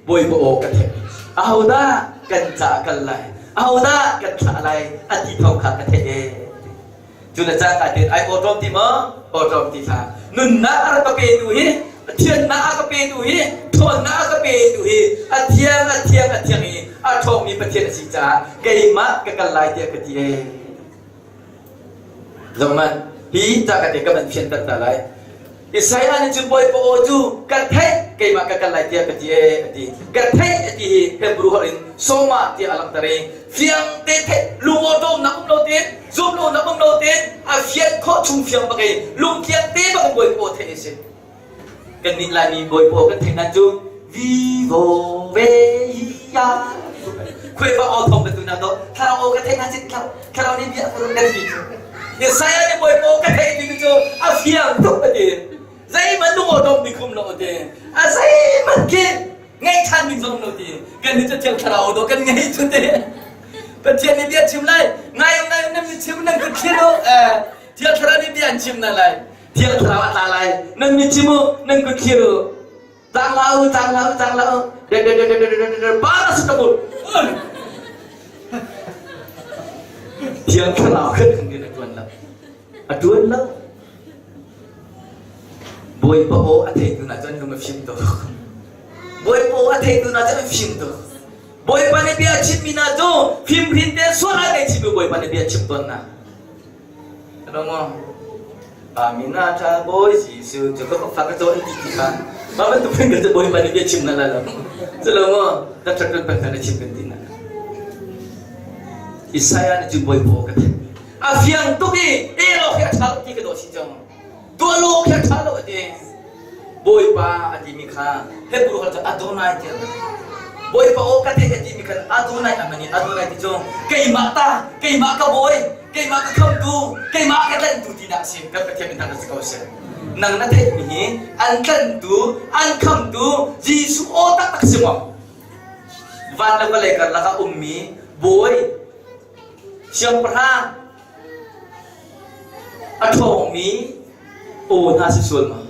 Bawipa aw ka theih. Ahodah kan ca kal lai? Ahodah kan thlah lai? A ti thawng kha ka theih ee. Cu le cangka tin ai awṭawm ti maw? Awṭawm ti hlah. Nunnak a rak ka petu hi, thiannak a ka petu hi, ṭhawnnak a ka petu hi, a thiang, a thiang, a thiang i a ṭhawngmi Pathian a si caah keimah ka kal lai tiah ka ti ee. Zohhmanh, hi ca ka te ka van fianter ta lai. Isaiah nih cun Bawipa aw cu ka theih, keimah ka kal lai tiah ka ti ee, a ti. Ka theih a ti hi Hebrew holh in soma tiah a langhter i fiang te theih, lungawṭawmnak um lo tein, zumhlonak um lo tein, a fian khawh chung fiang bak i lungthiang te bak in Bawipa aw theih a si. Kannih Laimi Bawipa aw kan theih nan cu vivo ve ya khuaifa aw thawng bantuk na dawh thlarau aw ka theih na cit thlarau nih bia kan ti cu Isaiah nih Bawipa aw ka theih ti cu a fiang tuk a ti zeihmanh lung aw dong dik um lo a ti a zeihmanh khi ngaih ṭhan ding zong lo ti kan nih cu thiang thlarau aw dawh kan ngei cu te Pathian nih bia chim lai ngai ngai nan mi chim nan kut thlir u thiang thlarau nih bia an chim na lai Thiang Thlarau a tla lai. Nan mit chim u, nan kut thlir u. Cang hlah u, cang hlah u, cang hlah u. De de de de de de de de ba na su ka Thiang Thlarau khan kan a tuan lo. A tuan lo. Bawipa aw a theitu na cun lung a fim tuk. Bawipa aw a theitu na cun a fim tuk. Bawipa nih bia chimmi na cu fimhrin te sual ai kai chimmi Bawipa nih bia chim tawn na. Amina ṭha Bawi Jesuh cu ka fa ka caw an ti ti kha mah bantuk phun ka Bawipa nih bia chim na la lo cu lo maw ka ṭhat kan pan chim kan ti na Isaiah nih cu Bawipa aw ka theih a fiang tuk i el awk hi a ṭha lo ti ka dawh si cang tuah lo awk hi a ṭha lo a ti Bawipa a timi kha Hebrew holh cu Adonai tiah Bawipa aw ka theih a timi khan Adonai a man i Adonai ti cu keimah ta keimah ka bawi keimah ka khamtu keimah ka tlanhtu tinak a si kan Pathian min thang si ko seh nang na theihmi hi an tlanhtu an khamtu Jesuh aw taktak si maw van le vawlei karlak ah ummi Bawi siangpahrang a ṭhawngmi aw hna si sual maw?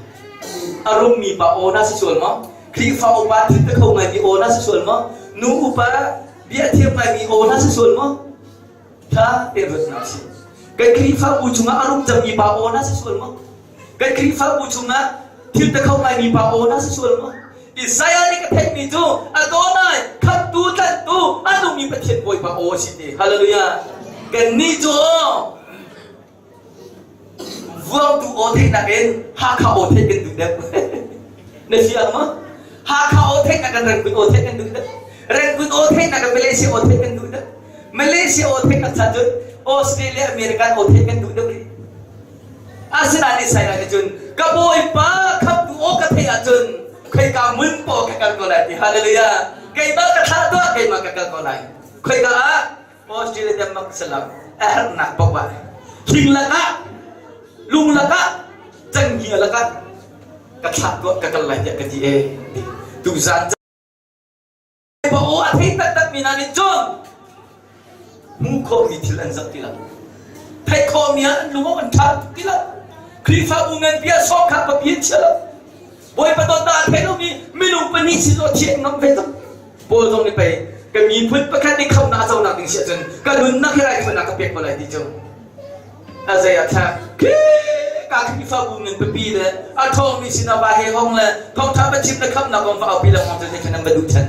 A rummi pa aw hna si sual maw? Khrihfa upa thil pe kho ngaimi aw hna si sual maw? Nu upa bia thiam ngaimi aw hna si sual maw? Ṭha tein ruat hna usih. Kan Khrihfabu chungah a rum cangmi pa aw hna si sual maw? Kan Khrihfabu chungah thil pe kho ngaimi pa aw hna si sual maw? Isaiah nih ka theihmi cu Adonai khamtu tlanhtu a nungmi Pathian Bawipa aw a si ti. Hallelujah. Kannih cu vuangtu aw theihnak in Hakha aw theih kan duh deuh. Na fiang maw? Hakha aw theihnak kan Rangoon aw theih kan duh deuh. Rangoon aw theihnak kan Malaysia aw theih kan duh deuh. Malaysia aw theihnak chan cun Australia American aw theih kan duh deuh rih. Asinain Isaiah nih cun ka Bawipa khamtu aw ka theih ahcun khoika mun paoh ka kal ko lai ti hallelujah keimah ka thlah tuah keimah ka kal ko lai khoika ah Australia Denmark salam a herhnak paoh ah thing lakah lung lakah cenghngia lakah ka thlah tuah ka kal lai tiah ka ti e tuzan aw a thei taktakmi hna nih cun hmuh khawhmi thil an zoh ti lo. Theih khawhmi ah an lung an ṭha tuk ti lo. Khrihfabu nganpi ah sawkha papi an chia lo. Bawipa dawtnak a thei lomi minung pahnih sin aw thiah ngam ve tuk. Paul zong nih pei ka miphun pakhat nih khamhnak a conak ding si ahcun ka nunnak hi raithawinak ka pek ko lai ti cu. A zei ah thlak ka Khrihfabu ngan pipi le a ṭhawngmi sinah va he hong le thawngṭha va chim le khamhnak kong va aupi lengmang cu zeithil nan va duh chan.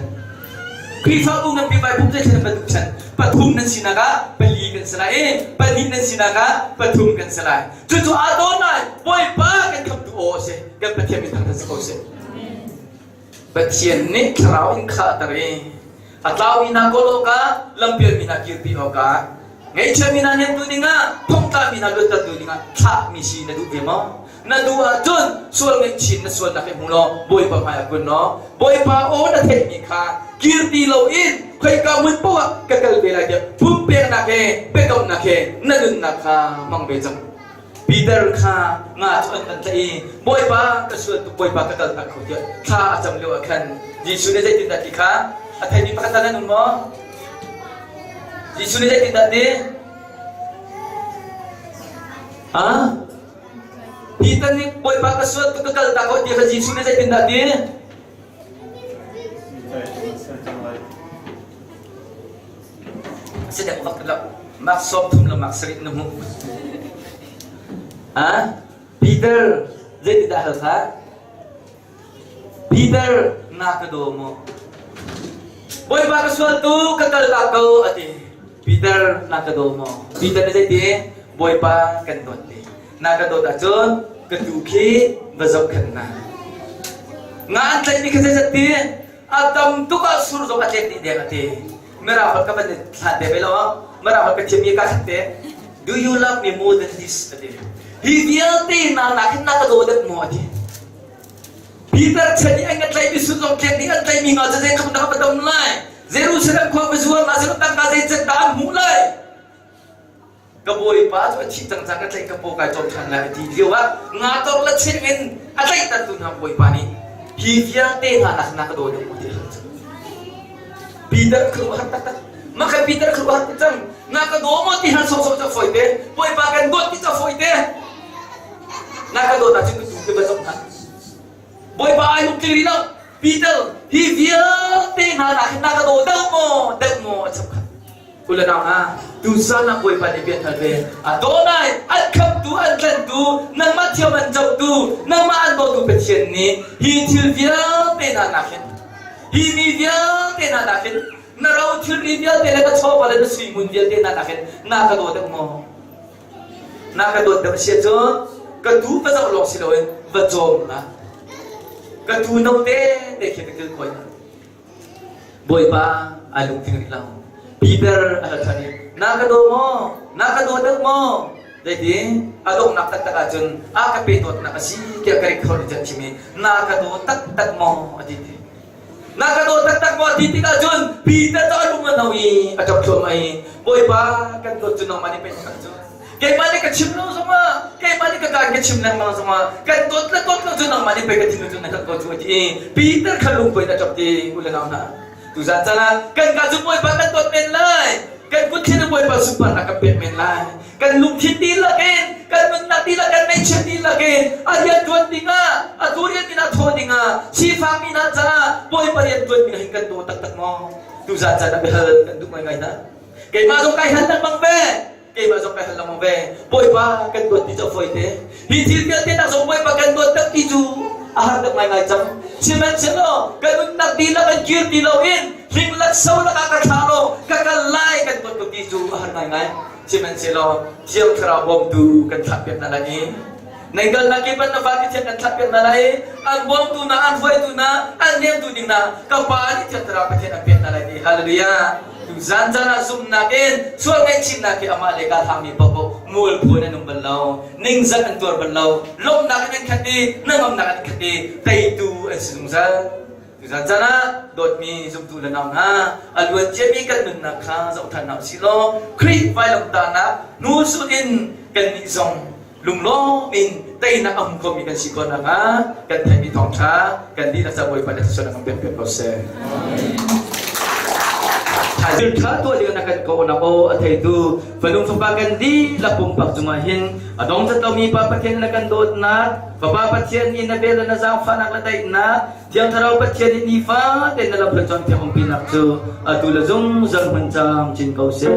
Khrihfabu nganpi vai pum zeithil nan va duh chan. Pathum nan sinak ah pali kan si lai i pahnih nan sinak ah pathum kan si lai. Cucu aa dawn lai Bawipa kan khamtu aw a si. Kan Pathian min thangṭhat si ko seh. Pathian nih thlarau in khahter i a tlaumi hna kawl awkah lampialmi hna kirpi awkah ngaihchiami hna hnemtu dingah thongtlami hna luattertu dingah thlahmi si na duh ve maw? Na duh ahcun sual ngaihchin na sualnak hi hmu law Bawipa hmaiah kun law Bawipa aw na theihmi kha kirti loin khoika hmun paoh ah ka kal ve lai tiah pumpeknak he biakamnak he na nunnak kha hmang ve cang. Peter kha nga cu an van tlaih i Bawipa ka sual tuk Bawipa ka kal tak kho tiah thla a cam lio ah khan Jesuh nih zeitindah ti kha a theimi pakhat tal nan um maw? Jesuh nih zeitindah ti? Ah? Peter nih Bawipa ka sual tuk ka kal tak ko ti kha Jesuh nih zeitindah ti? Si dek bak lo. Mak sawm thum le mak sarih na hmuh. Ah? Peter, zeitindah hal kha? Peter, na ka daw maw? Bawipa ka sual tu ka kal ta ko a ti. Peter, na ka daw maw? Peter nih zeiti? Bawipa kan dawt ti. Na ka dawt ahcun ka tuu khi va zohkhenh hna. Nga an tlaihmi kha zeizat ti? A tam tuk ah sur zong a tlek dih deng a ti. Mirang holh ka van i hlan te ve lo. Mirang holh ka thiammi ka khat te. Do you love me more than this? A ti. Hi vialte na nak hin na ka daw deuh maw? A ti. Peter chan i an ka tlaihmi sur zong tlek dih an tlaihmi nga cu zeitluk dah ka dam lai? Jerusalem khua va zuar la seh tangka zeizat dah an hmuh lai? Ka bawipa cu a thih cang cang ka tlaih ka paw kai cawm ṭhan lai a ti lio ah nga tor le cheng in a tlaihtertu hna bawipa nih hi vialte hna nak na ka daw deuh maw ti hal cu Peter khuaruahhar taktak mah khan Peter khuaruahhar tuk cang na ka daw maw ti hal sawhsawh cu a fawi te bawipa kan dawt ti cu a fawi te na ka dawt ahcun ka tuu ka va zoh hna bawipa ai lung tling rih lo Peter hi vialte hna nak hin na ka daw deuh maw deuh maw a chap khat Ule nau hna, tuzan ah Bawipa nih bia hal ve. Adonai, an khamtu, an tlantu, nangmah thiam an cotu, nangmah an dawtu Pathian nih hi thil vialte hna nakin, hi mi vialte hna nakin, na ro thilri vialte le na chawva le na sui ngun vialte hna nakin na ka daw deuh maw? Na ka dawt deuh si ahcun ka tuu va zoh lawng si loin va cawm hna. Ka tuu no te te khi ka kilkawi hna. Bawipa ai lungtling rih lo. Peter a hal ṭhan i, Na ka daw maw? Na ka daw deuh maw? Zeitin a donghnak taktak ahcun a ka pe dawtnak a si tiah ka rik kho nih chim i na ka daw taktak maw a ti ti. Na ka daw taktak maw a ti tikah cun Peter cu a lung a no i a ṭap thluahmah i Bawipa kan dawt cu nangmah nih pei na hngalh cu. Keimah nih ka chim lo zongah keimah nih ka kaan ka chim lengmang zongah kan dawt le dawt lo cu nangmah nih pei ka thinlung cu na hngalh ko cu a ti i Peter kha lungkuai in a ṭap ti u le nau hna. Tuzan caan ah kan ka cu Bawipa kan dawt men lai. Kan kut thin Bawipa sunparnak kan pek men lai. Kan lungthin dihlak in, kan nunnak dihlak, kan ngeihchiat dihlak in a rian ṭuan dingah, a tu rian min ah thawh dingah, sifakmi hna caah Bawipa rian ṭuan ding hin kan daw taktak maw? Tuzaan caan ah biahal kan duh ngaingai hna. Keimah zong kai hal lengmang ve. Keimah zong kai hal lengmang ve. Bawipa kan dawt ti cu a fawi te. Hi thil vialte nak zong Bawipa kan dawt tak ti cu a har deuh ngaingai cang. Sihmanhsehlaw kan nunnak dihlak in kir ti loin hlinglak so lakah ka thlah law ka kal lai kan dawt ko ti cu a har ngaingai. Sihmanhsehlaw Thiang Thlarau bawmtu kan thlahpiak hna lai i nan kalnak kip ah na fa Pathian kan thlahpiak hna lai i an bawmtu na an hruaitu na an hnemtu ding na ka Pa nih Thiang Thlarau Pathian an pek hna lai ti. Hallelujah. Tuzan caan ah zumhnak in sual ngaihchihnak hi amah le kaa hlangmi paohpaoh mualpho in an um bal lo, ningzak an tuar bal lo, lawmhnak in an khat i hnangamnak an khat i teitu an si zungzal. Tuzan caan ah dawtmi zumtu le nau hna, a luan ciami kan nunnak kha zoh ṭhan hna usih law Khrih vailamtahnak hnulsul in kannih zong lunglawm in teinak a hmu khomi kan si khawh nakhnga kan theihmi thawngṭha kan dihlak ca Bawipa nih thluachuah kan pek piak ko seh. Thil ṭha tuah ding na kan kawhnak aw a theitu fanung fapa kan dihlak pumpak cungah hin a dong cat lomi Pa Pathian na kan dawtnak Fapa Pathian nih na vel le na zaangfahnak le daihnak Thiang Thlarau Pathian nih nifa tein na lamhruai cawnpiak umpinak cu atu le zungzal hmun camcin ko seh.